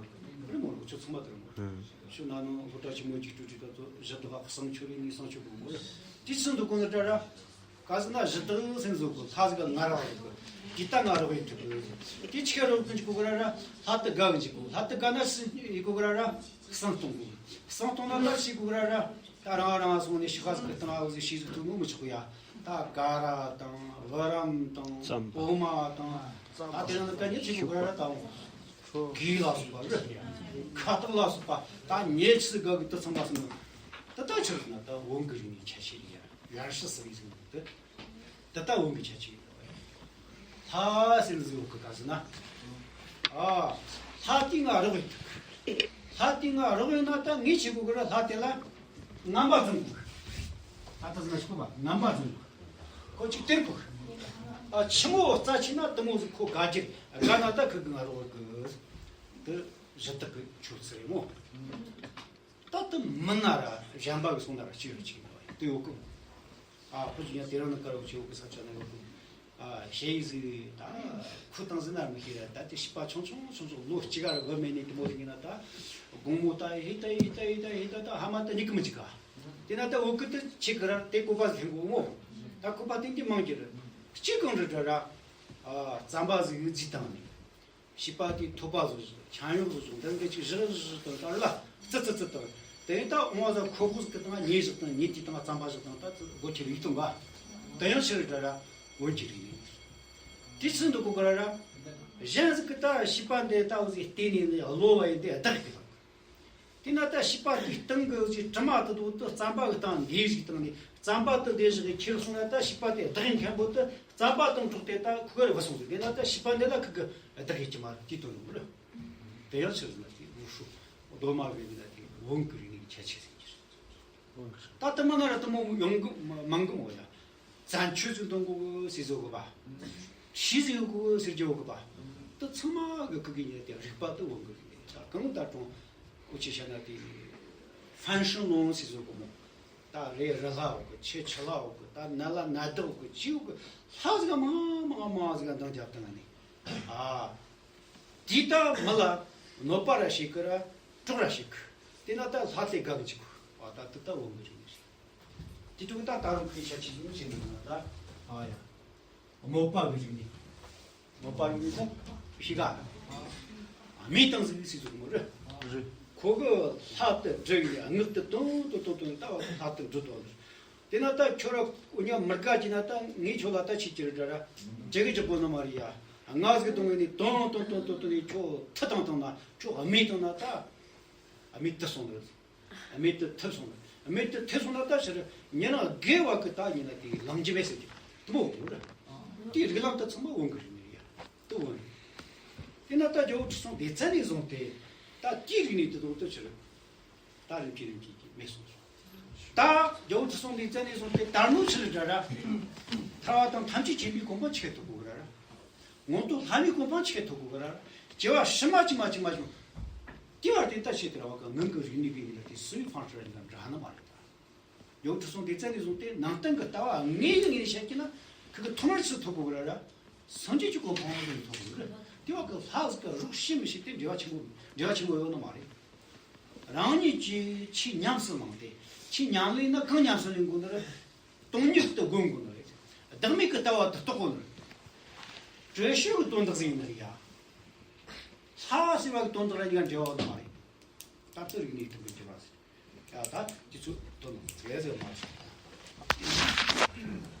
རེད་མོ། འུ་ཆོ་ཚང་མ་དེ་རེད་མོ། ཤུ་ན་ནོ་ཧུ་ཏྲ་ཆི་མོ་ཅིག་ཏུ་ཅིག་ད་ཚོ་གཞི་བདག་གསང་མཆོད་རེད། ནི་གསང་མཆོད་གོ་མོ་རེད། དེ་ཚོ་འདུག་གོ་ན་ད་ར། ག་ཟེར་ན་གཞི་བདག་སེམས་བཟོ་གོ། ལྷ་ཟིག་ག་ང་རག་ཡོད་གོ། ཇི་ལྟ་ང་རག་ཡོད་གོ། དེ་ཆི་ག་རག་གི་འཇིག་གོ་གི་ར་ར། ལྷ་དེ་དགའ་གི་འཇིག་གོ། ལྷ་དེ་དགའ་ན་སུ་ཡི་གོ་གི་ར་ར། གསང་གཏོང་གོ། གསང་གཏོང་ན་ལར་ཤི་གོ་གི་ར་ར། ད་རང་རང་སོང་ནས་ཤི་ཁ་ཟིག་གི་སྟེང་ཨ་བོ་ཟིག་ཤི་ཟིག་ཐུག་ནོ་མི་ཆོག་གོ་ཡ། ད་ག་ར་དང་བུ་རམ་དང་རྩམ་པ། འོ་མ་དང་། ད་དེ་རིང་ནི་ཀ་ཉེ་ཆི་གོ་གི་ར་ར་ད་འོང་། གོས་ལ་སོགས་པ་རེད། ཁ་དོག་ལ་སོགས་པ་ད་ཉེ་ཆི་དགའ་གི་དུ་ཚང་པ་སོང་ནོ། ད་ད་ཆི་རེད་ན་ད་བོན་གི་རིག་གནས་ཁྱད་ཆོས་རེད་ཡ། ཡར་ཤི་སི་བི་ཟེར་ནོ་དེ། ད་ལྟ་འོང་གི་ཆ་ཅིག་ཡིན་ནོ། ལྷ་ཟེར་ཟིག་ཡོད་གི་ག་ཟེར་ན། ཨ། ལྷ་དེ་ང་རོགས་ཡིན། ལྷ་དེ་ང་རོགས་ཡིན་ན་ད་ངས་བྱེད་དགོས་གི་ར། ལྷ་དེ་ལ་རྔམ་པ་བརྫང་དགོས། ད་ལྟ་ཟེར་ན་ཤི་གོ་བ་རྔམ་པ་བརྫང་དགོས། ཁོ་ཅིག་སྟེར་དགོས། ཨ། ཆི་མོ་རྩ་ཆེ་ན་དེ་མོ་ཟིག་ཁོ་དགའ་རྒྱུ་དགའ་ན་ད་ཁོ་གི་ང་རོགས་གི། དེ་གཞི་བདག་གི་ཆོས་ཚུལ་རེད་མོ། ད་དུ་མི་ན་ར་གཞན་པ་གི་སོང་ན་ར་ཅི་ཡོད་ཅིག་ཡིན་ནོ་དེ་ཡོད་གི། ཨ། ཁོ་ཅི་ཡང་དེ་རང་ནི་ཀ་རོ་ཆེ་བོ་གི་ས་ཆ་ན་ཡོད་གི། ཨ། ཞེ་ཡི་ཟིག་ད་ཁུ་དང་ཟི་ན་མི་ཤེས་ར། ད་དེ་བྱིས་པ་ཆུང་ཆུང་ཆུང་ཆུང་ལོ་གཅིག་ག་ར་བུད་མེད་ནི་དེ་མོ་ཟིག་ཡིན་ན་ད་དགོང་མོ་ད་ཧི་ད་ཧི་ད་ཧི་ད་ཧི་ད་ད་ཧ་མ་ད་ཉིག་གི་མི་འཇིག་ག། དེ་ན་ད་འོ་གི་དེ་ཆེ་གི་ར་དེ་ཀོ་པ་ཟིག་ཧེང་གོ་མོ། ད་ཀོ་པ་དེ་འདི་མང་གི་ར་གཅིག་གང་རི་འདྲ་ར། ཨ། རྩམ་པ་ཟིག་ཡོད་ཟིག་དང་ནི། བྱིས་པ་དེ་ཐོད་པ་བཟོ་བཞིན། ཆང་ཡོག་བཟོ་བཞིན། འདི་འདྲ་ཅིག་བཞུར་བཞུར་དང་ད་ལ་ཙི་ཙི་ཙི་དང་། དེ་ད་འོང་བ་ཟ་ཁོ་ཁོ་ཟིག་གི་དང་ཉེ་ཞིག་དང་ཉེ་དེ་དང་རྩམ་པ་ཞིག་དང་ད་སྒོ་ཁྱེར་ཡིག་དང་ག། དེ་ཡང་ཕྱིར་འདྲ་ར་འོན་གྱི་རིག་ཡིན། དེ་ཚུན་དུ་གོ་ག་ར་ར། གཞན་ཟིག་གི་ད་བྱིས་པ་འདི་ད་འོ་ཟིག་བལྟས་ནས་ནི་གློ་བ་ཡིན་དེ་བདག་གི་དང་། དེས་ན་ད་བྱིས་པ་དེའི་སྟེང་གི་ཅིག་དྲི་མ་དེ་དག་དེ་རྩམ་པ་གི་སྟེང་འདིའི་ཞིག་བཏང་ནས། རྩམ་པ་དེ་འདི་ཞིག་གི་ཁྱེར་སོང་ན་ད་བྱིས་པ་དེ་བདག་ཡིན་མཁན་པོ་དེ་རྩམ་པ་དང་འགྲོགས་ཏེ་ད་ཁུ་གར་བུད་སོང་ཟིག་དེས་ན་ད་བྱིས་པ་འདི་ལ་ཁུ་གི་བདག་ཡིན་གྱི་མ་རེད། དེ་དོན་ཡོང་གི་རེད། དེ་ཡང་ཕྱིར་ན་དེ་ཝུ་ཧྲུའུ་གདོད་མ་གི་ཡིན་ན་དེ་བོན་གི་རིག་གནས་ཁྱད་ཆོས་ཟིག་གི་རེད། ད་དེ་མ་ན་ར་དེ་མོ་ཡོང་གི་མ་མང་གི་མོ་ཡ། བཙན་ཆོས་ཟིག་འདོན་གོ་གི་ཟེར་བཟོ་གི་པ། ཤི་ཟིག་ཡོད་གོ་གི་ཟེར་རྒྱུ་གི་པ། དེ་ཚང་མ་གི་ཁུ་གི་ཉེ་དེ་རིག་པ་དེ་བོན་གི་རིག་གནས་ད་གང་ད་གྲོང་ཨུ་ཆི་ཤ་ན་དེ་ཧྥན་ཧྲིན་ལུང་ཟེར་བཟོ་གི་མོ། ད་རེ་རི་ལྷ་འོག་གི་ཆེ་ཆི་ལྷ་འོག་གི་ད་ན་ལ་ན་བདག་འོག་གི་ཅི་འོག་གི་ལྷ་ཟིག་མང་མང་མང་ཟིག་འདང་རྒྱབ་བཏང་ནས། ཨ། དེ་ད་མི་ལ་གནོད་པ་ར་བྱེད་གི་ར་གྲོགས་ར་བྱེད་གི། དེ་ན་ད་ལྷ་དེ་དགའ་གི་འཇུག་གི། ཨ་ད་དེ་ད་བོན་གི་རིག་གནས་རེད། དེ་དུས་ད་ད་རུང་ཁོའི་ཆ་ཆེ་ཟིག་བྱེད་འདུག་ན་ད། ཨ་ཡ། དམོད་པ་གི་རིག་གནས། དམོད་པ་རིག་གནས་ད་ཕྱི་ག་རྨས་བཏང་ཟིག་ཟེར་ཟིག་མོ་རེད། རེད། ཁོ་གི་ལྷ་དེ་སྒྲུབ་ཡ་ངག་དེ་ཏོང་ཏོང་ཏོང་ཏོང་ད་བ་ལྷ་དེ་འགྲོ་དོ་ལ། དེ་ན་ད་ཁྱོད་ར་འུ་ཉག་མི་དགའ་གྱི་ན་ད་ངས་ཁྱོད་ལ་ད་ཆེ་ཁྱེར་འདྲ་ར་ཇེ་གི་ཇི་པོ་ན་མ་རེད་ཡ། ང་ཟིག་གཏོང་ངས་ནི་ཏོང་ཏོང་ཏོང་ཏོང་ཏོང་ནས་ཁྱོད་ཐི་བཏང་བཏང་ན་ཁྱོད་རྨས་བཏང་ན་ད་རྨས་དེ་སོང་ནི་རེད། རྨས་དེ་ཐེབས་སོང་ན། རྨས་དེ་ཐེབས་སོང་ན་ད་ཕྱིར་ཉེ་རང་དགེ་བ་གི་ད་ཉེ་ན་དེ་ལང་རྒྱུ་མེད་ཟེར་གྱི་དེ་མོ་ཡོད་རེད། དེའི་རིགས་ལམ་དེ་ཚང་མ་བོན་གི་རིག་གནས་ཡ་དེ་བོན་རེད། དེ་ན་ད་རྒྱལ་བོ་ཁྲི་སྲོང་ལྡེ་བཙན་ནས་བཟུང་སྟེ་ད་དེའི་རིག་གནས་དེ་དང་དེ་ཕྱིར་ད་རིམ་གྱིས་རིམ་གྱིས་ཀྱིས་མེད་སོང་། ད་རྒྱལ་བོ་ཁྲི་སྲོང་ལྡེ་བཙན་ནས་བཟུང་སྟེ་ད་ནུ་ཕྱིར་འདྲ་ར་ཐར་བ་དང་ཐམས་ཅད་མཁྱེན་པའི་གོ་འཕང་ཆེ་ཐུབ་དགོས་ར་ར། མངོན་མཐོ་ལྷ་མིའི་གོ་འཕང་ཆེ་ཐུབ་དགོས་ར། སྐྱེ་བ་ཕྱི་མ་ཅི་མ་ཅི་མ་བྱུང་། དེ་བར་དེ་ལྟར་བྱེད་དེ་ར་བ་ག་ངང་གི་རིག་གནས་པའི་ལ་དེ་སུའི་ཕང་ཧྲ་ཡིན་ན་འདྲ་ནི་མ་རེད་ད། ཡང་ཁྲི་སྲོང་ལྡེ་བཙན་ནས་བཟུང་སྟེ་ནང་བསྟན་གྱི་ལྟ་བ་དངོས་ཀྱི་ངོས་ནས་བཤད་ཀྱི་ན་ཁུ་གི་ཐོག་མར་སུ་ཐུབ་དགོས་ར་ར། སངས་རྒྱས་ཀྱི་གོ་འཕང་དེ་ཐོབ་དགོས་ར། དེ་བ་ག་ལྷ་ཟིག་ག་རུག་ཤེས་མི་ཤེས་དེ་འབྲེལ་བ་ཆེན་པོ་འབྲེལ་བ་ཆེན་པོ་ཡོད་ནི་མ་རེད། རང་ཉིད་ཀྱིས་ཆོས་ཉམས་སུ་བླངས་ཏེ་ཆོས་ཉམས་ལེན་ན་གང་ཉམས་སུ་ལེན་དགོས་ནི་རེད། སྟོང་ཉིད་དུ་སྒོམ་དགོས་ནི་རེད། བདག་མེད་ཀྱི་ལྟ་བ་དུ་རྟོགས་དགོས་ནི་རེད། བྲོས་བྱོལ་གྱི་དོན་དག་ཟིག་ཡིན་ནི་རེད་ཡ། ལྷ་ཟེར་བ་གི་དོན་དག་ལ་གཉིས་ཀ་འབྲེལ་བ་ཡོད་ནི་མ་རེད། ད་ལྟ་རིག་གནས་ཐུན་མོང་གི་འགྱུར་བ་ཟེར། ཡ་ད་དེ་ཚོ་དོན་དག་ཟེར་ཟེར་མ་རེད།